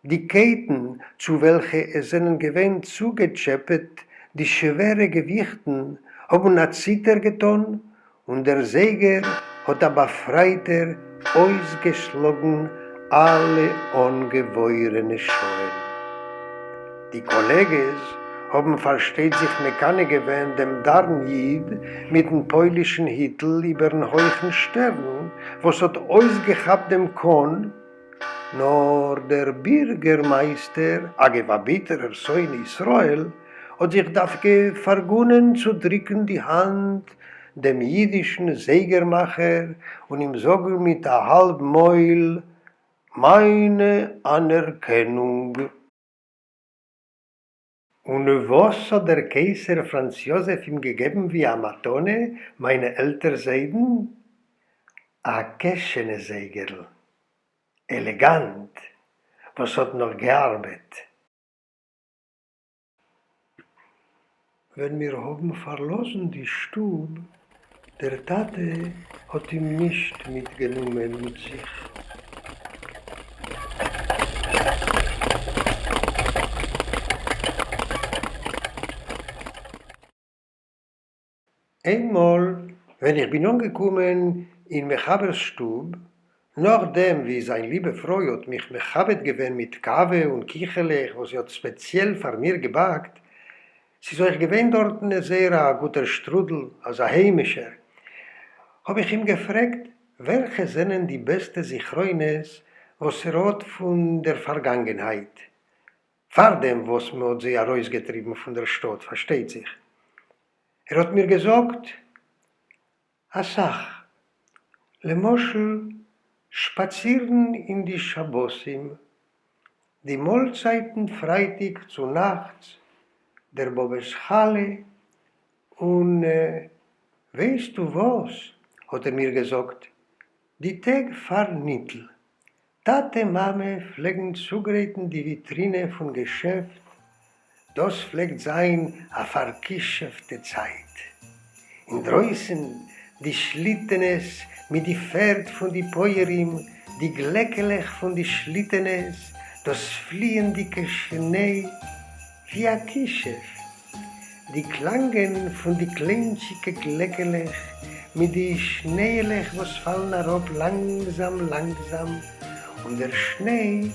די קייטן, צו וועלכע עס זענען געווען צוגעטשעפּעט די שווערע געוויכטן, האָבן אַ ציטער געטאָן, און דער זייגער האָט אַ באַפֿרײַטער אויסגעשלאָגן אַלע אָנגעוואוירענע שעהן. די קאלעגעס האבן פארשטייט זיך מקנא געווען דעם דארן איד מיטן פוילישן היטל איבערן הויכן שטערן וואס האט אויסגעכאפט דעם קאן, נאר דער בירגערמייסטער, אגב א ביטערער שונא ישראל, האט זיך דווקא פארגונען צו דריקן די האנט דעם אידישן זייגערמאכער און אים זאגן מיט א האלב מויל, מיינע אנערקענונג. און וואס האט דער קיסר פראנץ יאזעף אים געגעבן ווי א מתנה, מיינע עלטער זיידן? א קעשענע זייגערל. עלעגאנט. וואס האט נאך געארבעט. ווען מיר האבן פארלאזן די שטוב, דער טאטע האט אים נישט מיטגענומען מיט זיך. איינמאל ווען איך בין אנגעקומען אין מחבר'ס שטוב, נאכדעם ווי זיין ליבע פרוי האט מיך מכבד געווען מיט קאווע און קיכעלעך וואס זי האט ספעציעל פאר מיר געבאקט, ס'איז אויך געווען דארטן זייער א גוטער שטרודל, אזא היימישער, האב איך אים געפרעגט וועלכע זענען די בעסטע זכרונות וואס ער האט פון דער פארגאנגענהייט, פארדעם וואס מ'האט זיי ארויסגעטריבן פון דער שטאט פארשטייט זיך. ער האט מיר געזאגט אסאך, למשל שפאצירן אין די שבתים, די מאלצייטן פרייטאג צו נאכטס, דער באבע'ס חלה, און ווייסטו וואס, האט ער מיר געזאגט, די טעג פאר ניטל, טאטע מאמע פלעגן צוגרייטן די וויטרינע פון געשעפט, דאס פלעגט זיין א פאר'כישופ'טע צייט. אינדרויסן די שליטענעס מיט די פערד פון די פויערים, די גלעקעלעך פון די שליטענעס, דאס פליענדיגע שניי ווי א כישוף. די קלאַנגען פֿון די קליינטשיקע גלעקעלעך מיט די שנייעלעך וואָס פֿאַלן אַראָפּ לאַנגזאַם, לאַנגזאַם, און דער שניי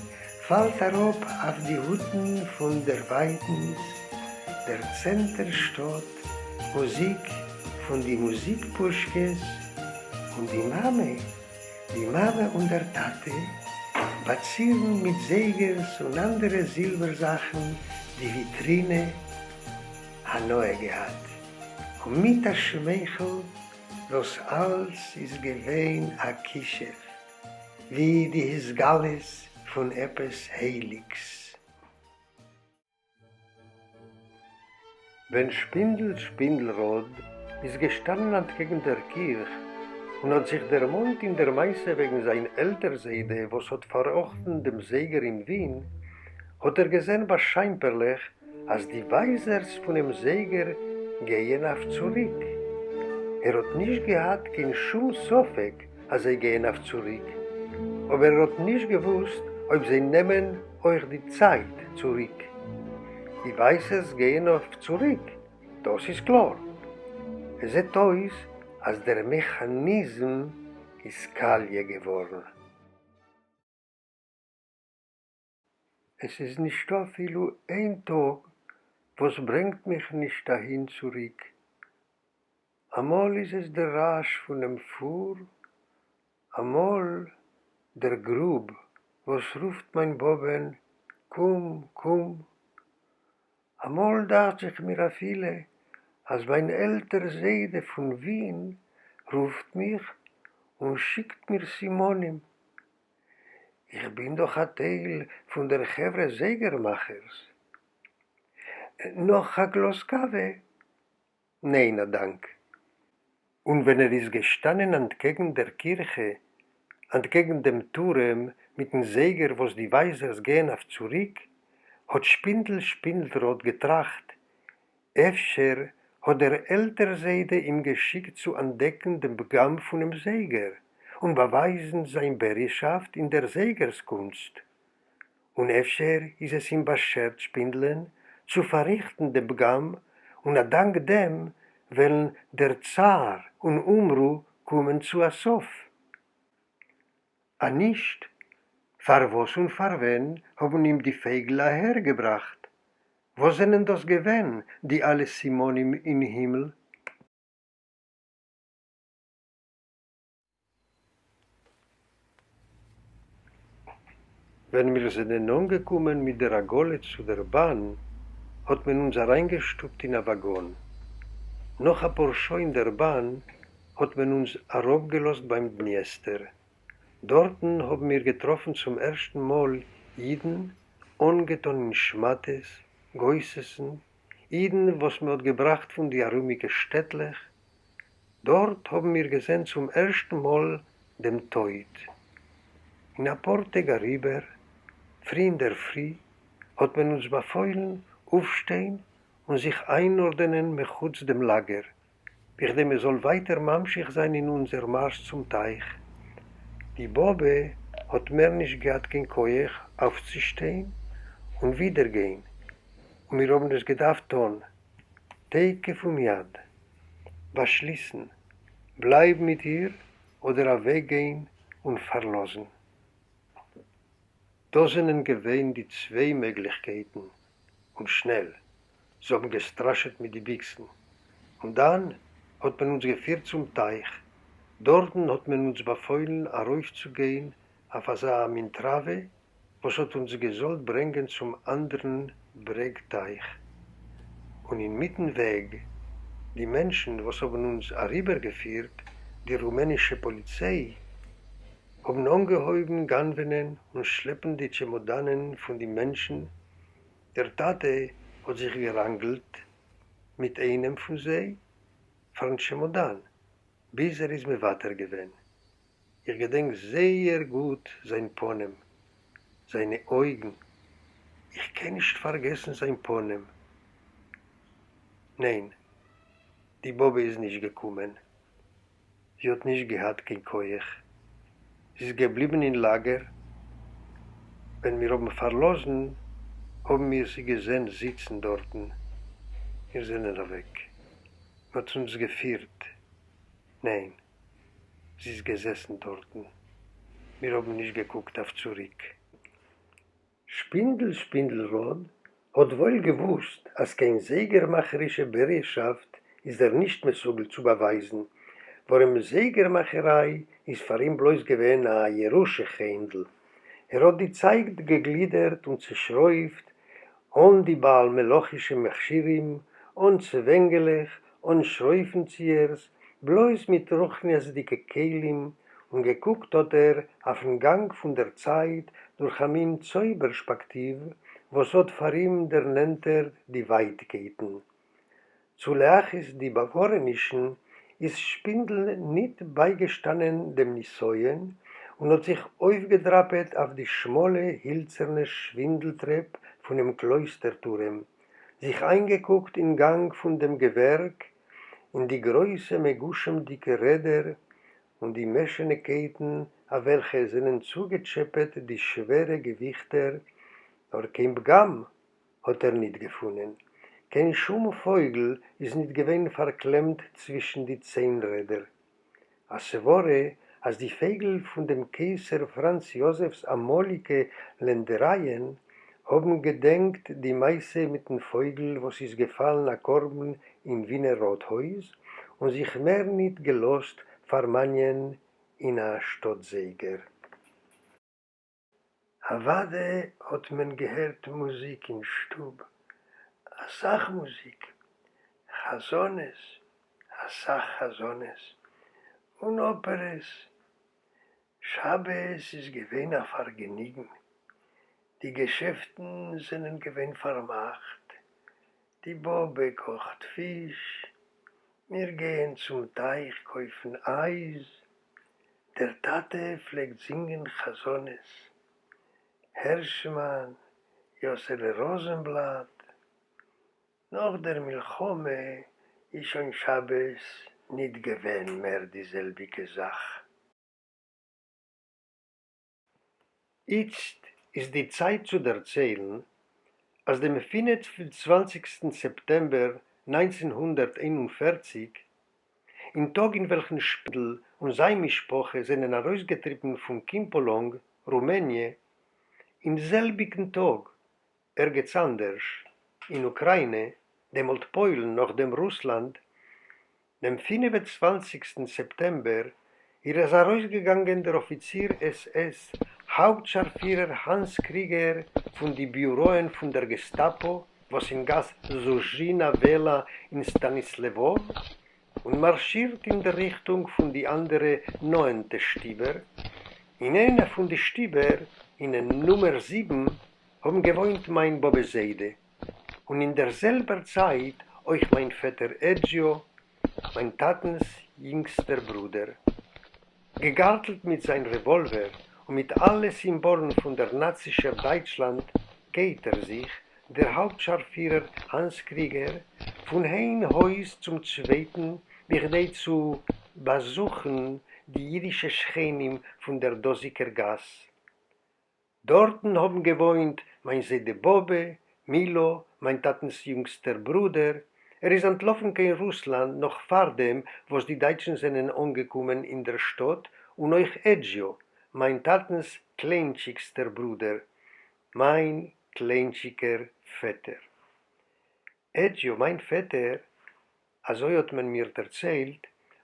פֿאַלט אַראָפּ אויף די הוטן פֿון דער ווייטנס, דער צענטער שטאָט, מוזיק פֿון די מוזיק-פּושקעס, און די מאַמע, די מאַמע און דער טאַטע באַצירן מיט זייגערס און אַנדערע זילבער-זאַכן די וויטרינע, הנאה געהאַט, און מיט אַ שמייכל, דאָס אַלץ איז געווען אַ כּישוף, ווי די התגלות פֿון עפּעס הייליקס. ווען שפּינדל שפּינדלראָד איז געשטאַנען אַנטקעגן דער קירך און האָט זיך דערמאָנט אין דער מעשה וועגן זיין עלטער-זיידע וואָס האָט פאַרראָכטן דעם זייגער אין ווין, האָט ער געזען באַשיימפּערלעך אַז די ווייזערס פונעם זייגער גייען אויף צוריק. ער האָט נישט געהאַט קיין שום ספק אַז זיי גייען אויף צוריק, אָבער ער האָט נישט געוואוסט אויב זיי נעמען אויך די צייט צוריק. די ווייזערס גייען אויף צוריק, דאס איז קלאר. עס זעט אויס אז דער מעכאניזם איז קאליע געווארן. עס איז נישטא אפילו איין טאג וואס ברענגט מיך נישט אהין צוריק. אמאל איז עס דער רעש פונעם פור, אמאל דער גרוב וואס רופט מיין באבען קום קום. אמאל דאכט זיך מיר אפילו אז מיין עלטער זיידע פון ווין רופט מיך און שיקט מיר סימנים. איך בין דאך א טייל פון דער חברה זייגערמאכערס. נאך א גלאז קאווע? ניין א דאנק. און ווען ער איז געשטאנען אנטקעגן דער קירכע, אנטקעגן דעם טורעם מיטן זייגער וואס די ווייזערס גייען אויף צוריק, האט שפינדל שפינדלראד געטראכט, אפשר האט דער עלטער זיידע אים געשיקט צו אנטדעקן דעם פגם פונעם זייגער און באווייזן זיין בריהשאפט אין דער זייגערס קונסט, און אפשר איז עס אים באשערט שפינדלען צו פארריכטן דעם פגם און א דאנק דעם וועלן דער צער און אומרו קומען צו א סוף. אנישט, פארוואס און פארווען האבן אים די פייגל אהערגעבראכט? וואס זענען דאס געווען די אלע סימנים אין הימל? ווען מיר זענען אנגעקומען מיט דער עגלה צו דער באן, האט מען אונז אריינגעשטופט אין א וואגאן. נאך אפאר שעה אין דער באן האט מען אונז אראפגעלאזט ביים דניעסטער. דארטן האבן מיר געטראפן צום ערשטן מאל אידן אנגעטאן אין שמאטעס, גוססן, אידן וואס מען האט געבראכט פון די ארומיגע שטעטלעך, דארט האבן מיר געזען צום ערשטן מאל דעם טויט. אין אפאר טעג אריבער, פרי אינדערפרי, האט מען אונז באפוילן אויפשטיין און זיך איינארדענען מחוץ דעם לאגער, בכדי מען זאל ווייטער ממשיך זיין אין אונזער מארש צום טייך. די באבע האט מער נישט געהאט קיין כח אויפצושטיין און ווידער גיין, און מיר האבן עס געדארפט טון תיכף ומיד, באשליסן, בלייבן מיט איר אדער אוועקגיין און פארלאזן. דאס זענען געווען די צוויי מעגליכקייטן, און שנעל, זיי האבן געסטראשעט מיט די ביקסן, און דאן האט מען אונז געפירט צום טייך, דארטן האט מען אונז באפוילן ארויפצוגיין אויף אזא מין טראווע וואס האט אונז געזאלט ברענגען צום אנדערן ברעג טייך, און אינמיטן וועג, די מענטשן וואס האבן אונז אריבערגעפירט, די רומענישע פאליציי, האבן אנגעהויבן גנב'נען און שלעפן די טשעמאדאנען פון די מענטשן, דער טאטע האט זיך געראנגלט מיט איינעם פון זיי פארן טשעמאדאן, ביז ער איז מוותר געווען. איך געדענק זייער גוט זיין פנים, זיינע אויגן, איך קען נישט פארגעסן זיין פנים. ניין, די באבע איז נישט געקומען, זי האט נישט געהאט קיין כח, זי איז געבליבן אין לאגער, ווען מיר האבן פארלאזן האבן מיר זי געזען זיצן דארטן, מיר זענען אוועק, מען האט אונז געפירט, ניין. זי איז געזעסן דאָרטן. מיר האָבן נישט געקוקט אויף צוריק. שפּינדל שפּינדלראָד האָט וואויל געוואוסט, אַז קיין זייגערמאַכערישע בריהשאַפֿט איז ער נישט מסוגל צו באַווייזן, וואָרעם זייגערמאַכעריי איז פֿאַר אים בלויז געווען אַ ירושה-חנדל. ער האָט די צייג געגלידערט און צעשרויפֿט, אָן די בעל-מלאָכישע מכשירים, אָן צווענגעלעך, אָן שרויפֿן-ציִערס, בלויז מיט רוחניותדיקע כּלים, און געקוקט האָט ער אויפֿן גאַנג פֿון דער צײַט דורך אַ מין צויבער-שפּאַקטיוו, וואָס האָט פֿאַר אים דערנענטערט די ווײַטקייטן. צו להכעיס די באַוואָרענישן, איז שפּינדל ניט בײַגעשטאַנען דעם נסיון און האָט זיך אויפֿגעדראַפּעט אויף די שמאָלע הילצערנע שווינדל-טרעפּ פֿונעם קלויסטער-טורעם, זיך אײַנגעקוקט אין גאַנג פֿון דעם געווערק, אין די גרויסע מגושמדיקע רעדער און די מעשענע קייטן, אויף וועלכע עס זענען צוגעטשעפּעט די שווערע געוויכטער, נאָר קיין פּגם האָט ער ניט געפֿונען. קיין שום פֿויגל איז ניט געווען פֿאַרקלעמט צווישן די ציינרעדער. אַ סבֿרה, אַז די פֿייגל פֿון דעם קיסר פֿראַנץ יאָזעפֿס אַמאָליקע לענדערײַען האבן געדענקט די מעשה מיטן פויגל וואס איז געפאלן א קרבן אין ווינער ראטהויז און זיך מער ניט געלאזט פארמאניען אין א שטאט-זייגער. אוואדע האט מען געהערט מוזיק אין שטוב, אסאך מוזיק, חזנות, אסאך חזנות, און אפערעס. שבת איז געווען א פארגעניגן, די געשעפטן זענען געווען פארמאכט, די באבע קאכט פיש, מיר גייען צום טייך קויפן אייז, דער טאטע פלעגט זינגען חזנות, הערשמאן, יאסעלע ראזענבלאט, נאך דער מלחמה איז שוין שבת ניט געווען מער די זעלביקע זאך. איצט איז די צייט צו דערציילן, אז דעם פינף און צוואנציגסטן סעפטעמבער 1941, אין טאג אין וועלכן שפינדל און זיין משפחה זענען ארויסגעטריבן פון קימפאלאנג, רומעניע, אין זעלביקן טאג, ערגעץ אנדערש, אין אוקראינע, דעמאלט פוילן נאכדעם רוסלאנד, דעם פינף און צוואנציגסטן סעפטעמבער איז ארויסגעגאנגען דער אפיציר עס עס הויפטשארפירער האנס קריגער פון די ביוראען פון דער געסטאפא וואס אין גאס זושינא וואלא אין סטאניסלעוואוו און מארשירט אין דער ריכטונג פון די אנדערע נאענטע שטיבער, אין איינע פון די שטיבער אין נומער זיבן האבן געוואוינט מיין באבע זיידע און אין דער זעלבער צייט אויך מיין פעטער עדזשיאו, מיין טאטנ'ס יונגסטער ברודער. געגארטלט מיט זיין רעוואלווער און מיט אלע סימבאלן פון דער נאצישער דייטשלאנד גייט ער זיך, דער הויפטשארפירער האנס קריגער, פון איין הויז צום צווייטן בכדי צו באזוכן די אידישע שכנים פון דער דאזיגער גאס. דאָרטן האָבן געוואוינט מיין זיידע-באָבע, מילא, מיין טאַטנס יונגסטער ברודער. ער איז אַנטלאָפן קיין רוסלאַנד נאָך פאַר דעם, וואָס די דייטשן זענען אָנגעקומען אין דער שטאָט, און אויך עדזשיאָ, מיין טאַטנס קליינטשיקסטער ברודער, מיין קליינטשיקער פעטער. עדזשיאָ, מיין פעטער, אזוי האט מען מיר דערציילט,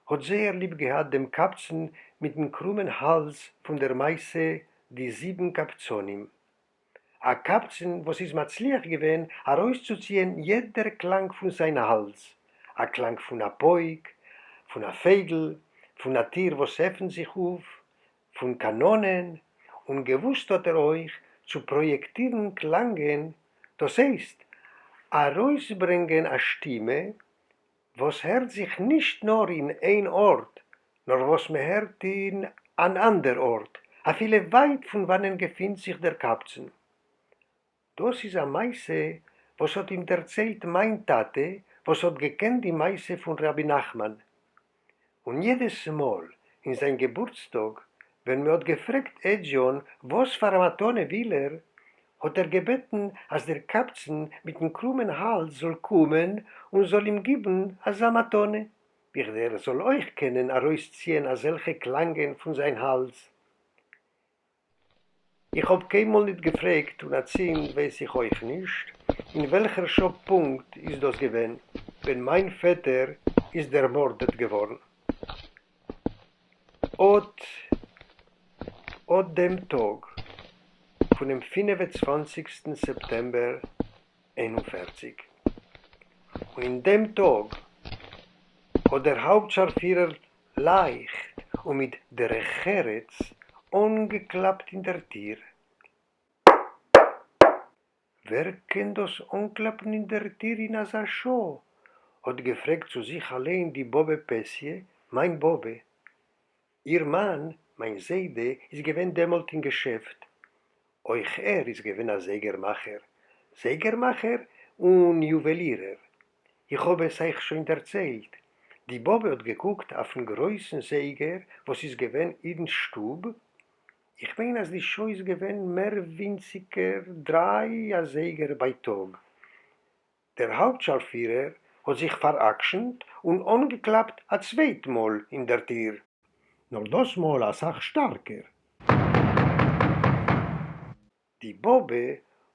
האט זייער ליב געהאט דעם קבצן מיטן קרומען האלז פון דער מעשה די זיבן קבצנים. א קבצן וואס איז מצליח געווען ארויסצוציען יעדער קלאנג פון זיין האלז, א קלאנג פון א פויק, פון א פייגל, פון א טיר וואס עפנט זיך אויף, פון קאנאנען, און געוואוסט האט ער אויך צו פראיעקטירן קלאנגען, דאס הייסט, ארויסברענגען א שטימע וואס הערט זיך נישט נאר אין איין ארט, נאר וואס מען הערט אין אן אנדער ארט, אפילו ווייט פון וואנען געפינט זיך דער קבצן. דאס איז א מעשה וואס האט אים דערציילט מיין טאטע וואס האט געקענט די מעשה פון רבי נחמן, און יעדעס מאל אין זיין געבורטסטאג ווען מען האט געפרעגט עדזשיאן וואס פאר א מתנה וויל ער, האט ער געבעטן אז דער קבצן מיטן קרומען האלז זאל קומען און זאל אים גיבן אזא מתנה, בכדי ער זאל אויך קענען ארויסציען אזעלכע קלאנגען פון זיין האלז. איך האב קיינמאל ניט געפרעגט און אצינד ווייס איך אויך נישט אין וועלכער שעה פונקט איז דאס געווען ווען מיין פעטער איז דערמארדעט געווארן אט אט דעם טאג פונעם פינף און צוואנציגסטן סעפטעמבער 41. און אין דעם טאג האט דער הויפטשארפירער לייכט און מיט דרך ארץ אנגעקלאפט אין דער טיר. ווער קען דאס אנקלאפן אין דער טיר אין אזא שעה? האט געפרעגט צו זיך אליין די באבע פעסיע, מיין באבע. איר מאן, מיין זיידע, איז געווען דעמאלט אין געשעפט. אויך ער איז געווען א זייגערמאכער, זייגערמאכער און יואלירער. איך האב עס אייך שוין דערציילט. די באבע האט געקוקט אויפן גרויסן זייגער וואס איז געווען אין שטוב, איך מיין אז די שעה איז געווען מער ווינציגער דריי אזייגער בייטאג. דער הויפטשארפירער האט זיך פאר'עקשנ'ט און אנגעקלאפט א צווייט מאל אין דער טיר. נאר דאס מאל אסאך שטארקער. די באבע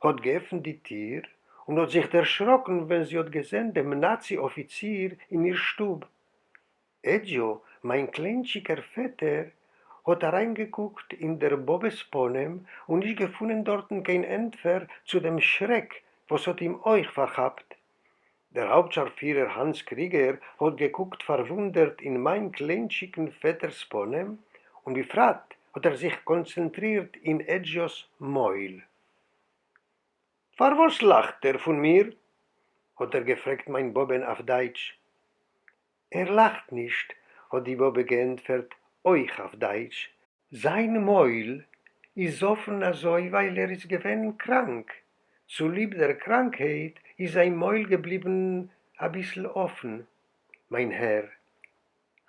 האט געעפנט די טיר און האט זיך דערשראקן ווען זי האט געזען דעם נאצי אפיציר אין איר שטוב. עדזשא, מיין קליינטשיקער פעטער, האט אריינגעקוקט אין דער באבע'ס פנים און נישט געפונען דארטן קיין ענטפער צו דעם שרעק וואס האט אים אויך פארכאפט. דער הויפטשארפירער האנס קריגער האט געקוקט פארוואונדערט אין מיין קליינטשיקן פעטער'ס פנים, און בפרט האט ער זיך קאנצענטרירט אין עדזשא'ס מויל. פארוואס לאכט ער פון מיר? האט ער געפרעגט מיין באבע'ן אויף דייטש. ער לאכט נישט, האט די באבע געענטפערט אויך אויף דייטש. זיין מויל איז אפן אזוי ווייל ער איז געווען קראנק, צוליב דער קראנקהייט איז זיין מויל געבליבן אביסל אפן, מיין הער.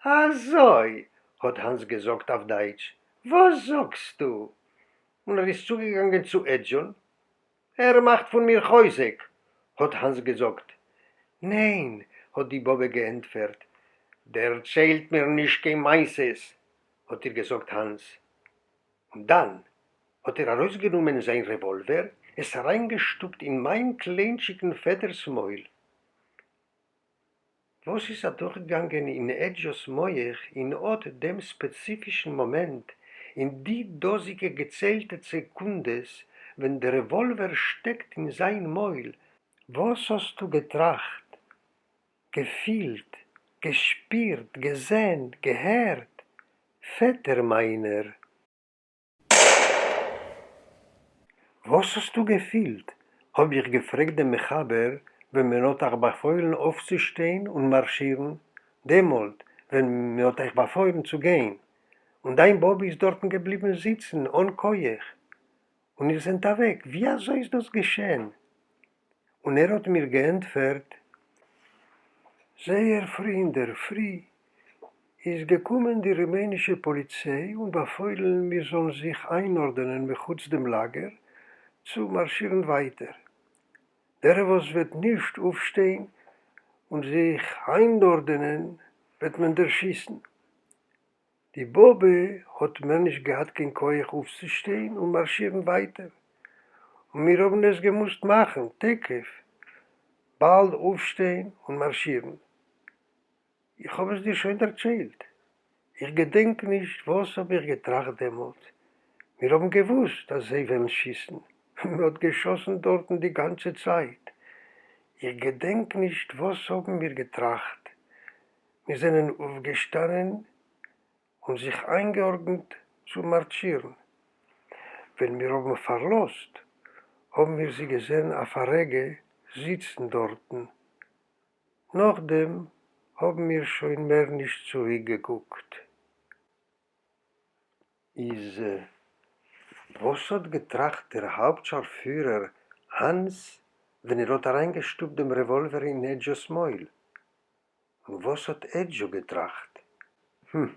אזוי! האט האנס געזאגט אויף דייטש, וואס זאגסטו? און ער איז צוגעגאנגען צו עדזשא'ן. ער מאכט פון מיר חוזק! האט האנס געזאגט. ניין! האט די באבע געענטפערט. דערציילט מיר נישט קיין מעשה'ס! האט איר געזאגט האנס. און דאן האט ער ארויסגענומען זיין רעוואלווער, עס אריינגעשטופט אין מיין קליינטשיקן פעטער'ס מויל. וואס איז אדורכגעגאנגען אין עדזשא'ס מח אין אט דעם ספעציפישן מאמענט, אין די דאזיגע געציילטע סעקונדעס ווען דער רעוואלווער שטעקט אין זיין מויל, וואס האסטו געטראכט, געפילט, געשפירט, געזען, געהערט, פעטער מיינער? וואס האסטו געפילט, האב איך געפרעגט דעם מחבר, ווען מען האט אייך באפוילן אויפצושטיין און מארשירן, דעמאלט ווען מען האט אייך באפוילן צו גיין, און דיין באבע איז דארטן געבליבן זיצן אן כח, און איר זענט אוועק, ווי אזוי איז דאס געשען? און ער האט מיר געענטפערט, זייער פרי אינדערפרי איז געקומען די רומענישע פאליציי און באפוילן מיר זאלן זיך איינארדענען מחוץ דעם לאגער צו מארשירן ווייטער. דער וואס וועט נישט אויפשטיין און זיך איינארדענען וועט מען דערשיסן. די באבע האט מער נישט געהאט קיין כח אויפצושטיין און מארשירן ווייטער, און מיר האבן עס געמוזט מאכן תיכף, באלד אויפשטיין און מארשירן. איך האב עס דיר שוין דערציילט. איך געדענק נישט וואס האב איך געטראכט דעמאלט, מיר האבן געוואוסט אז זיי וועלן שיסן, מען האט געשאסן דארטן די גאנצע צייט, איך געדענק נישט וואס האבן מיר געטראכט, מיר זענען אויפגעשטאנען און זיך איינגעארדנט צו מארשירן. ווען מיר האבן פארלאזט האבן מיר זי געזען אויף א רגע זיצן דארטן, נאכדעם האבן מיר שוין מער נישט צוריקגעקוקט. איז וואס האט געטראכט דער הויפטשארפירער האנס ווען ער האט אריינגעשטופט דעם רעוואלווער אין עדזשא'ס מויל? און וואס האט עדזשא געטראכט? המ.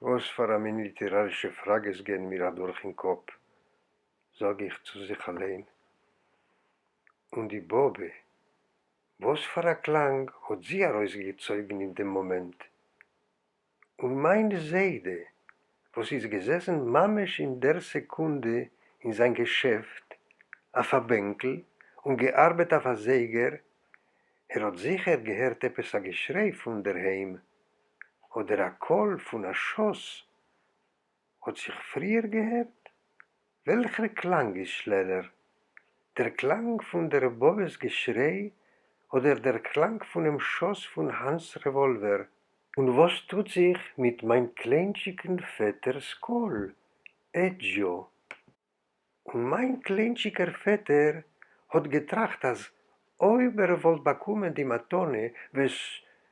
וואס פאר א מין ליטערארישע פראגעס גייען מיר אדורך אין קאפ, זאג איך צו זיך אליין. און די באבע, וואס פאר א קלאנג האט זי ארויסגעצויגן אין דעם מאמענט? און מיין זיידע וואס איז געזעסן ממש אין דער סעקונדע אין זיין געשעפט אויף א בענקל און געארבעט אויף א זייגער, ער האט זיכער געהערט עפעס א געשריי פון דערהיים, אדער א קול פון א שאס האט זיך פריער געהערט? וועלכער קלאנג איז שנעלער, דער קלאנג פון דער באבע'ס געשריי אדער דער קלאנג פונעם שאס פון האנס רעוואלווער? און וואס טוט זיך מיט מיין קליינטשיקן פעטער'ס קול, עדזשא? און מיין קליינטשיקער פעטער האט געטראכט אז אויב ער וואלט באקומען די מתנה וואס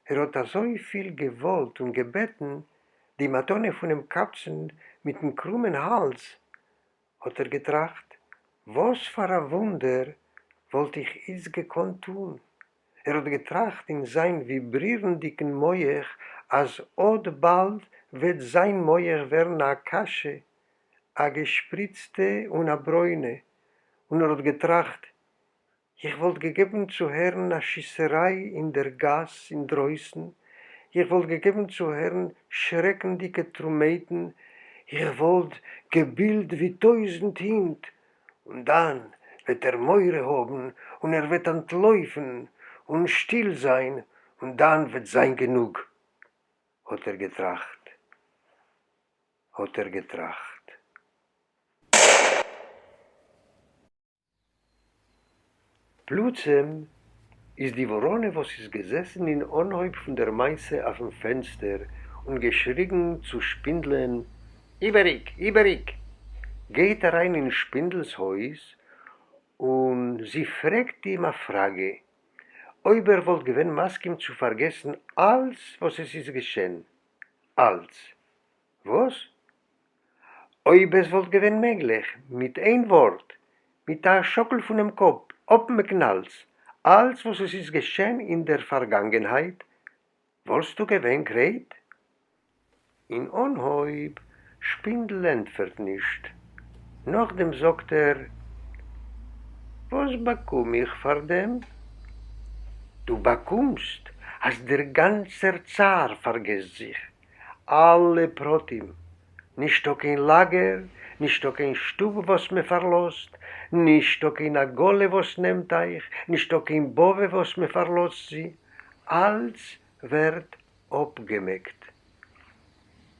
ער האט אזויפיל געוואלט און געבעטן, די מתנה פונעם קבצן מיטן קרומען האלז, האט ער געטראכט, וואס פאר א וואונדער וואלט איך איצט געקאנט טון? ער האט געטראכט אין זיין וויברירנדיקן מח אז אט באלד וועט זיין מח ווערן א קאשע, א געשפריצטע און א ברוינע, און ער האט געטראכט, איך וואלט געגעבן צו הערן א שיסעריי אין דער גאס אינדרויסן, איך וואלט געגעבן צו הערן שרעקנדיקע טרומייטן, איך וואלט געבילט ווי טויזנט הינט, און דאן וועט ער מורא האבן און ער וועט אנטלויפן און שטיל זיין און דאן וועט זיין גענוג, האט ער געטראכט, האט ער געטראכט. פּלוצעם איז די וואָראָנע, וואָס איז געזעסן אין אָנהויב פֿון דער מעשׂה אויפֿן פֿענצטער און געשריגן צו שפּינדלען, איבעריק! איבעריק! גייט אַרײַן אין שפּינדלס הויז און זי פֿרעגט אים אַ פֿראַגע, אויב ער וואָלט געווען מסכּים צו פֿאַרגעסן אַלץ, וואָס עס איז געשען. אַלץ. וואָס? אויב עס וואלט געווען מעגליך, מיט איין ווארט, מיט א שאקל פונעם קאפ, אפמעקן אלץ, אלץ וואס עס איז געשען אין דער פארגאנגענהייט, וואלסטו געווען גרייט? אין אנהויב, שפינדל ענטפערט נישט. נאכדעם זאגט ער, וואס באקום איך פאר דעם? דו באקומסט אז דער גאנצער צער פארגעסט זיך, אלע פרטים, נישטא קיין לאגער, נישטא קיין שטוב וואס מען פארלאזט, נישטא קיין עגלה וואס נעמט אייך, נישטא קיין באבע וואס מען פארלאזט זי, אלץ ווערט אפגעמעקט.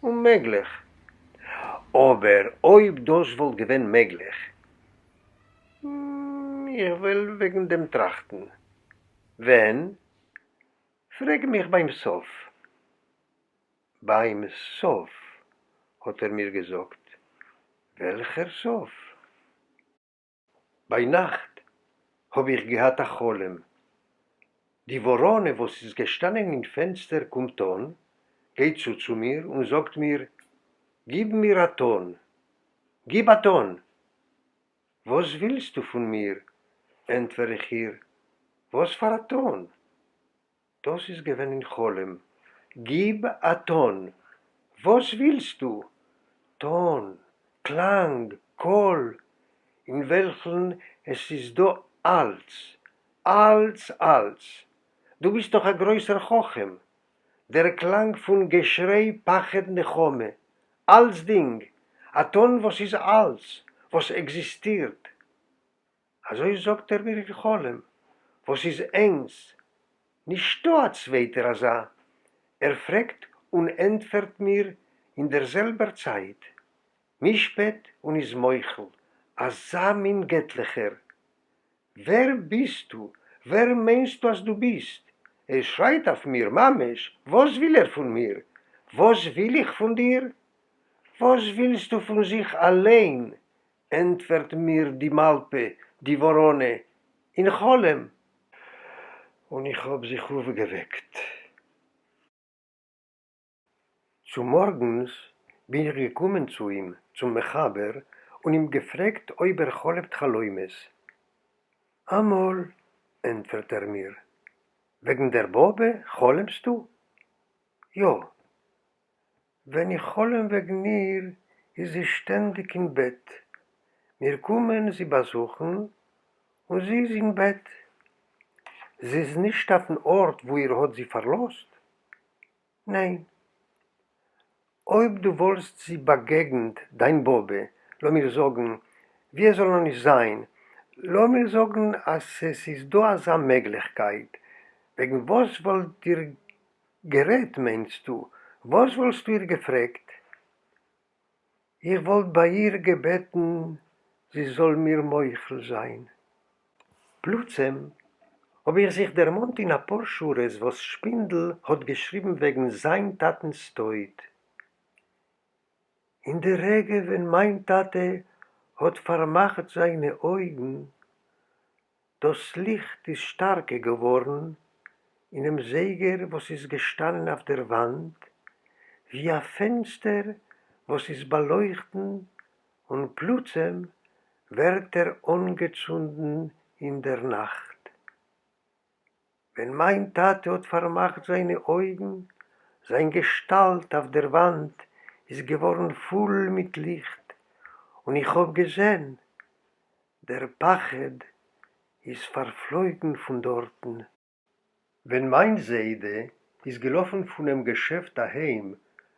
אוממעגליך. אבער אויב דאס וואלט געווען מעגליך. איך וועל וועגן דעם טראכטן. ווען? פרעג מיך ביים סוף. ביים סוף, האט ער מיר געזאגט. וועלכער סוף? ביינאכט האב איך געהאט א חלום. די וואראנע וואס איז געשטאנען אין פענסטער קומט אן, גייט צו צו מיר און זאגט מיר, גיב מיר א טאן! גיב א טאן! וואס ווילסטו פון מיר? ענטפער איך איר, וואס פאר א טאן? דאס איז געווען אין חלום. גיב א טאן! וואס ווילסטו? טאן, קלאנג, קול, אין וועלכן עס איז דא אלץ, אלץ, אלץ. דו ביסט דאך א גרויסער חכם. דער קלאנג פון געשריי פחד נחמה, אלצדינג, א טאן וואס איז אלץ, וואס עקזיסטירט. אזוי זאגט ער מיר אין חלום, וואס איז איינס, נישטא א צווייטער אזא, ער פרעגט און ענטפערט מיר אין דער זעלבער צייט, משפט און איז מוחל, אזא מין געטליכער. ווער ביסטו? ווער מיינסטו אז דו ביסט? ער שרייט אויף מיר ממש, וואס וויל ער פון מיר? וואס וויל איך פון דיר? וואס ווילסטו פון זיך אליין? ענטפערט מיר די מאלפע, די וואראנע, אין חלום. און איך האב זיך אויפגעוועקט. צומארגנס בין איך געקומען צו אים, צום מחבר, און אים געפרעגט אויב ער חלומ'ט חלומות. אמאל, ענטפערט ער מיר. וועגן דער באבע חלומ'סטו? יא. ווען איך חלום וועגן איר איז זי שטענדיג אין בעט, מיר קומען זי באזוכן און זי איז אין בעט. זי איז נישט אויפן ארט וואו איר האט זי פארלאזט? ניין. אויב דו וואלסט זי באגעגנט, דיין באבע, לאמיר זאגן, ווי עס זאל נאר נישט זיין, לאמיר זאגן אז עס איז דא אזא מעגליכקייט, וועגן וואס וואלט איר גערעדט מיינסטו? וואס וואלסטו איר געפרעגט? איך וואלט ביי איר געבעטן זי זאל מיר מוחל זיין. פלוצעם האב איך זיך דערמאנט אין אפאר שורות וואס שפינדל האט געשריבן וועגן זיין טאטנ'ס טויט. אין די רגע ווען מיין טאטע האט פארמאכט זיינע אויגן דאָס ליכט איז שטאַרקער געוואָרן אינעם זייגער וואָס איז געשטאַנען אויף דער וואַנט, ווי אַ פֿענצטער וואָס איז באַלויכטן און פּלוצעם ווערט ער אָנגעצונדן אין דער נאַכט. ווען מײַן טאַטע האָט פֿאַרמאַכט זײַנע אויגן, זײַן געשטאַלט אויף דער וואַנט איז געוואָרן פֿול מיט ליכט, און איך האָב געזען, דער פחד איז פארפלויגן פון דארטן. ווען מיין זיידע איז געלאפן פונעם געשעפט אהיים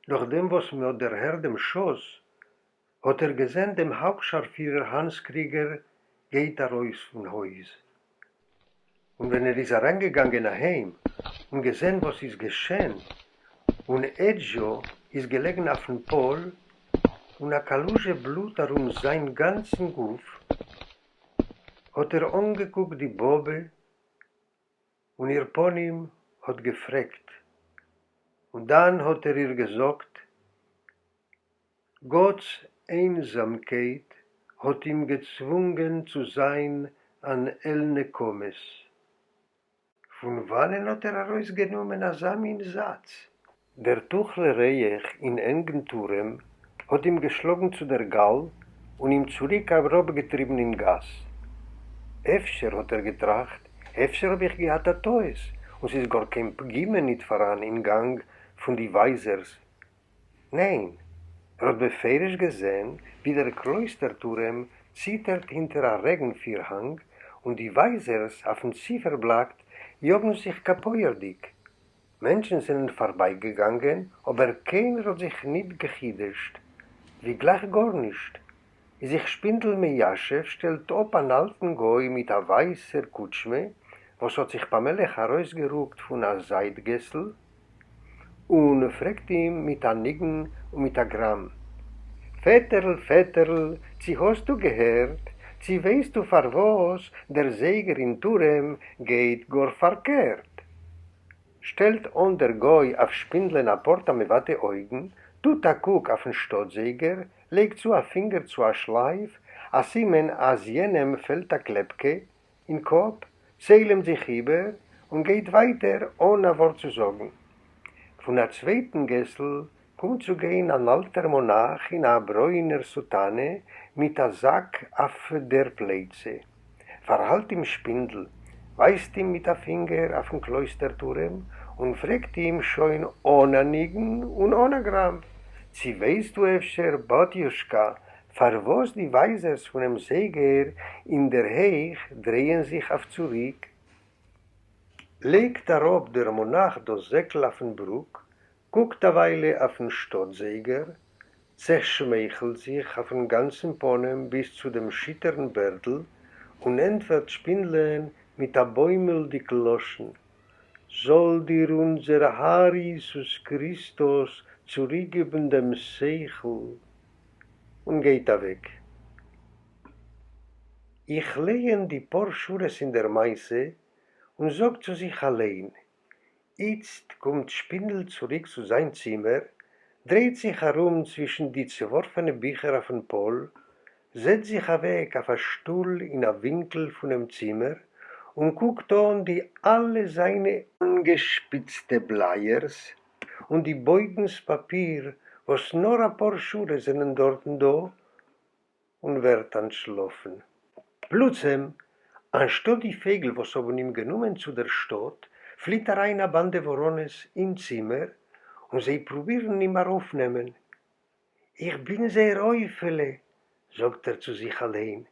נאכדעם וואס מען האט דערהערט דעם שאס, האט ער געזען דעם הויפטשארפירער האנס קריגער גייט ארויס פון הויז. און ווען ער איז אריינגעגאנגען אהיים און געזען וואס איז געשען, און עדזשא איז געלעגן אויפן פאל און א קאלוזשע בלוט ארום זיין גאנצן גוף, האט ער אנגעקוקט די באבע און איר פנים האט געפרעגט, און דאן האט ער איר געזאגט, גאט'ס איינזאמקייט האט אים געצוואונגען צו זיין אן אל נקמות. פון וואנען האט ער ארויסגענומען אזא מין זאץ? דער טוכלער ריח אין ענגן טורעם האט אים געשלאגן צו דער גאל און אים צוריק אראפגעטריבן אין גאס. אפשר, האט ער געטראכט, אפשר האב איך געהאט א טעות און ס'איז גאר קיין פגימה ניט פאראן אין גאנג פון די ווייזערס ניין, ער האט בפירוש געזען ווי דער קלויסטער-טורעם ציטערט הינטער א רעגן-פירהאנג און די ווייזערס אויפן ציפערבלאט יאגן זיך קאפויערדיג. מענטשן זענען פארבייגעגאנגען אבער קיינער האט זיך ניט געחידושט, ווי גלייך גארנישט. איז זיך שפינדל מיישב שטעלט אפ אן אלטן גוי מיט א ווייסער קוטשמע וואס האט זיך פאמעליך ארויסגערוקט פון א זייט-געסל, און פרעגט אים מיט א ניגון און מיט א גראם, פעטערל פעטערל צי האסטו געהערט, צי ווייסטו פארוואס דער זייגער אין טורעם גייט גאר פארקערט? שטעלט אן דער גוי אויף שפינדלען א פאר תמ'עוואטע אויגן, טוט א קוק אויפן שטאט-זייגער, לייגט צו א פינגער צו א שלייף, א סימן אז יענעם פעלט א קלעפקע אין קאפ, צעלעמט זיך איבער און גייט ווייטער אן א ווארט צו זאגן. פון א צווייטן געסל קומט צו גיין אן אלטער מאנאך אין א ברוינער סוטאנע מיט א זאק אויף דער פלייצע. פארהאלט אים שפינדל, ווייזט אים מיט א פינגער אויפן קלויסטער טורעם און פרעגט אים שוין אן א ניגון און אן א גראם, צי ווייסטו אפשר, באטיושקא, פארוואס די ווייזערס פונעם זייגער אין דער הייך דרייען זיך אויף צוריק? לייגט אראפ דער מאנאך דאס זעקל אויפן ברוק, קוקט א וויילע אויפן שטאט-זייגער, צעשמייכלט זיך אויפן גאנצן פנים ביז צו דעם שיטערן בערדל, און ענטפערט שפינדלען מיט א בוימלדיג לשון, זאל דיר אונזער האר יעזוס קריסטוס צוריקגעבן דעם שכל! און גייט אוועק. איך לייען די פאר שורות אין דער מעשה און זאג צו זיך אליין, איצט קומט שפינדל צוריק צו זיין צימער, דרייט זיך ארום צווישן די צעווארפענע ביכער אויפן פאל, זעצט זיך אוועק אויף א שטול אין א ווינקל פונעם צימער און קוקט אן די אלע זיינע אנגעשפיצטע בלייערס און די בויגנס פאפיר וואס נאר אפאר שורות זענען דארטן דא, און ווערט אנטשלאפן. פלוצעם, אנשטאט די פייגל וואס האבן אים גענומען צו דער שטאט, פליט אריין א באנדע וואראנעס אין צימער, און זיי פרובירן אים ארויפנעמען. איך בין זייער עופה'לע, זאגט ער צו זיך אליין,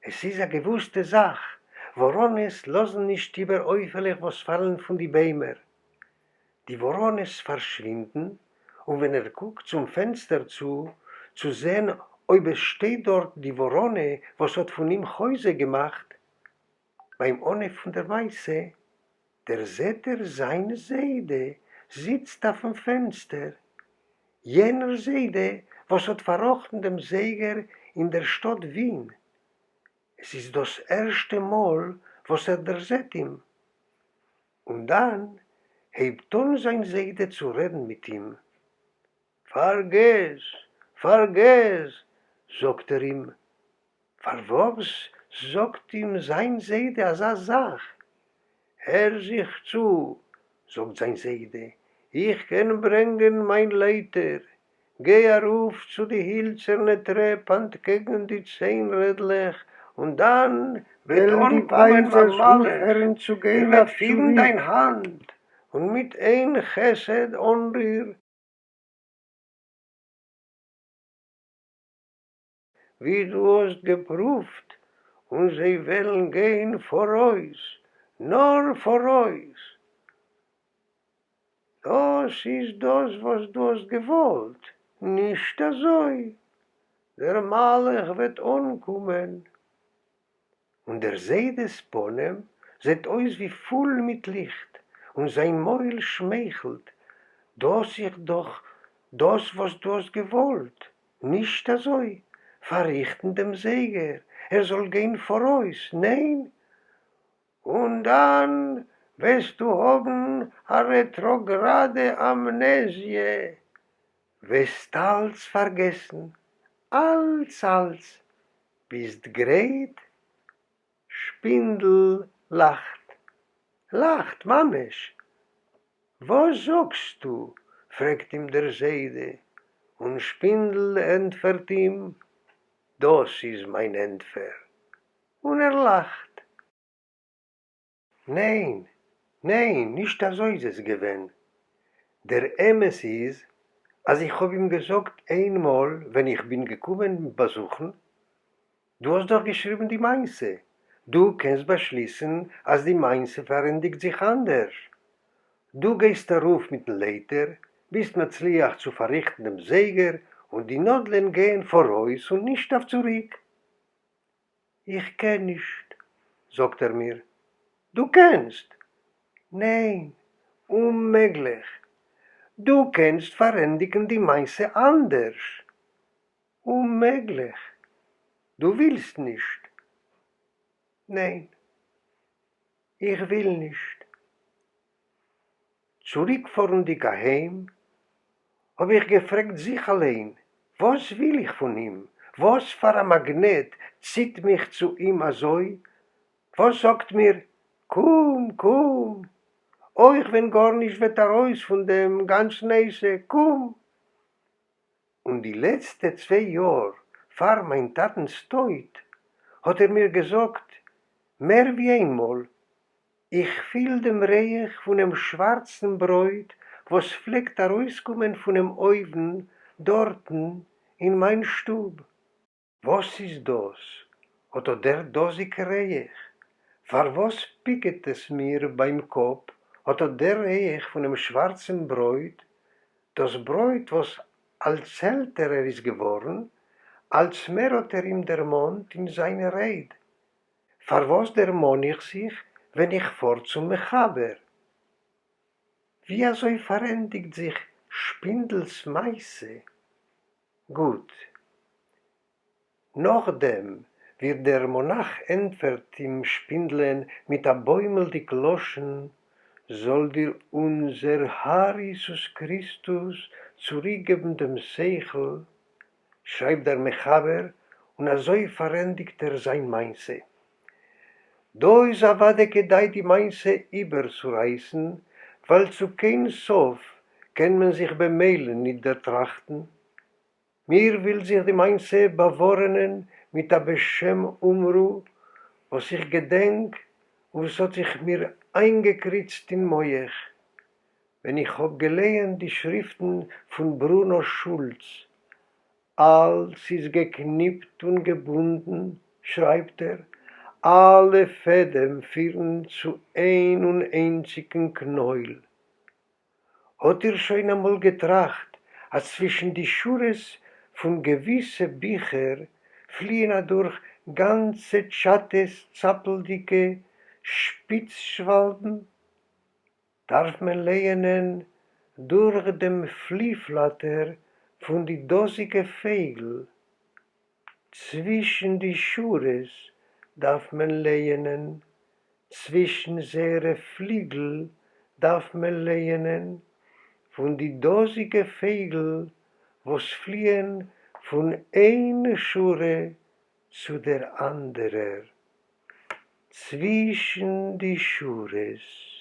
עס איז א געוואוסטע זאך, וואראנעס לאזן נישט איבער עופה'לעך וואס פאלן פון די ביימער. די וואראנעס פארשווינדן, און ווען ער קוקט צום פענסטער צו, צו זען אויב עס שטייט דארט די וואראנע וואס האט פון אים חוזק געמאכט ביים אנהייב פון דער מעשה, דערזעט ער זיין זיידע זיצט אויפן פענסטער, יענער זיידע וואס האט פארראכטן דעם זייגער אין דער שטאט ווין. עס איז דאס ערשטע מאל וואס ער דערזעט אים. און דאן הייבט אן זיין זיידע צו רעדן מיט אים, פארגעס, פארגעס, זאגט ער אים, פארוואס זאגט אים זיין זיידע אזא זאך? הער זיך צו, זאגט זיין זיידע, איך קען ברענגען מיין לייטער, גיי ארויף צו די הילצערנע טרעפ אנטקעגן די ציין רעדלעך און דאן וועט וועלן די אנקומען ווייזערס א מלאך, אויפהערן צו ער גיין וועט אויף פירן צוריק. דיין האנט און מיט איין חסד אנריר ווי דו האסט געפרואווט און זיי וועלן גיין פאראויס, נאר פאראויס. דאס איז דאס וואס דו האסט געוואלט, נישט אזוי? דער מלאך וועט אנקומען. און דער זיידעס פנים זעט אויס ווי פול מיט ליכט, און זיין מויל שמייכלט, דאס איז דאך דאס וואס דו האסט געוואלט, נישט אזוי? פארריכטן דעם זייגער ער זאל גיין פאראויס, ניין? און דאן וועסטו האבן א רעטראגראדע אמנעזיע, וועסט אלץ פארגעסן, אלץ אלץ, ביסט גרייט? שפינדל לאכט, לאכט ממש, וואס זאגסטו? פרעגט אים דער זיידע, און שפינדל ענטפערט אים, דאס איז מיין ענטפער, און ער לאכט. ניין, ניין, נישט אזוי איז עס געווען. דער אמת איז אז איך האב אים געזאגט איין מאל ווען איך בין געקומען באזוכן, דו האסט דאך געשריבן די מעשה, דו קענסט באשליסן אז די מעשה פארענדיגט זיך אנדערש. דו גייסט ארויף מיטן לייטער, ביסט מצליח צו פארריכטן דעם זייגער, און די נאדלען גייען פאראויס און נישט אויף צוריק. איך קען נישט, זאגט ער מיר. דו קענסט? ניין, אוממעגליך. דו קענסט פארענדיגן די מעשה אנדערש. אוממעגליך. דו ווילסט נישט. ניין, איך וויל נישט. צוריקפארנדיג אהיים האב איך געפרעגט זיך אליין, וואס וויל איך פון אים? וואס פאר א מאגנעט ציט מיך צו אים אזוי? וואס זאגט מיר, קום, קום, אויך ווען גארנישט וועט ארויס פון דעם גאנצן עסק, קום! און די לעצטע צוויי יאר פאר מיין טאטנ'ס טויט האט ער מיר געזאגט מער ווי איינמאל, איך פיל דעם ריח פונעם שווארצן ברויט וואס פלעגט ארויסקומען פונעם אויוון דארטן אין מיין שטוב. וואס איז דאס אט אט דער דאזיגער ריח? פארוואס פיקעט עס מיר ביים קאפ אט אט דער ריח פונעם שווארצן ברויט, דאס ברויט וואס אלץ עלטער ער איז געווארן, אלץ מער האט ער אים דערמאנט אין זיינע רייד, פארוואס דערמאן איך זיך ווען איך פאר צום מחבר? ווי אזוי פארענדיגט זיך שפינדל'ס מעשה? גוט. נאכדעם ווי דער מאנאך ענטפערט אים שפינדלען מיט א בוימלדיג לשון, זאל דיר אונזער האר יעזוס קריסטוס צוריקגעבן דעם שכל, שרייבט דער מחבר און אזוי פארענדיגט ער זיין מעשה. דא איז אוודאי כדאי די מעשה איבערצורייסן, ווייל צו קיין סוף קען מען זיך במילא ניט דערטראכטן. מיר ווילט זיך די מעשה באווארענען מיט א בשם אומרו וואס איך געדענק און וואס האט זיך מיר איינגעקריצט אין מח ווען איך האב געלייענט די שריפטן פון ברונא שולץ, אלץ איז געקניפט און געבונדן, שרייבט ער, אלע פעדעם פירן צו איין און איינציגן קנויל. האט איר שוין אמאל געטראכט אז צווישן די שורות פון געוויסע ביכער פליען אדורך גאנצע טשאטעס צאפלדיגע שפיץ-שוואלבן? דארף מען לייענען דורך דעם פלי-פלאטער פון די דאזיגע פייגל, צווישן די שורות דארף מען לייענען, צווישן זייערע פליגל דארף מען לייענען, פון די דאזיגע פייגל וואס פליען פון איין שורה צו דער אנדערער, צווישן די שורות.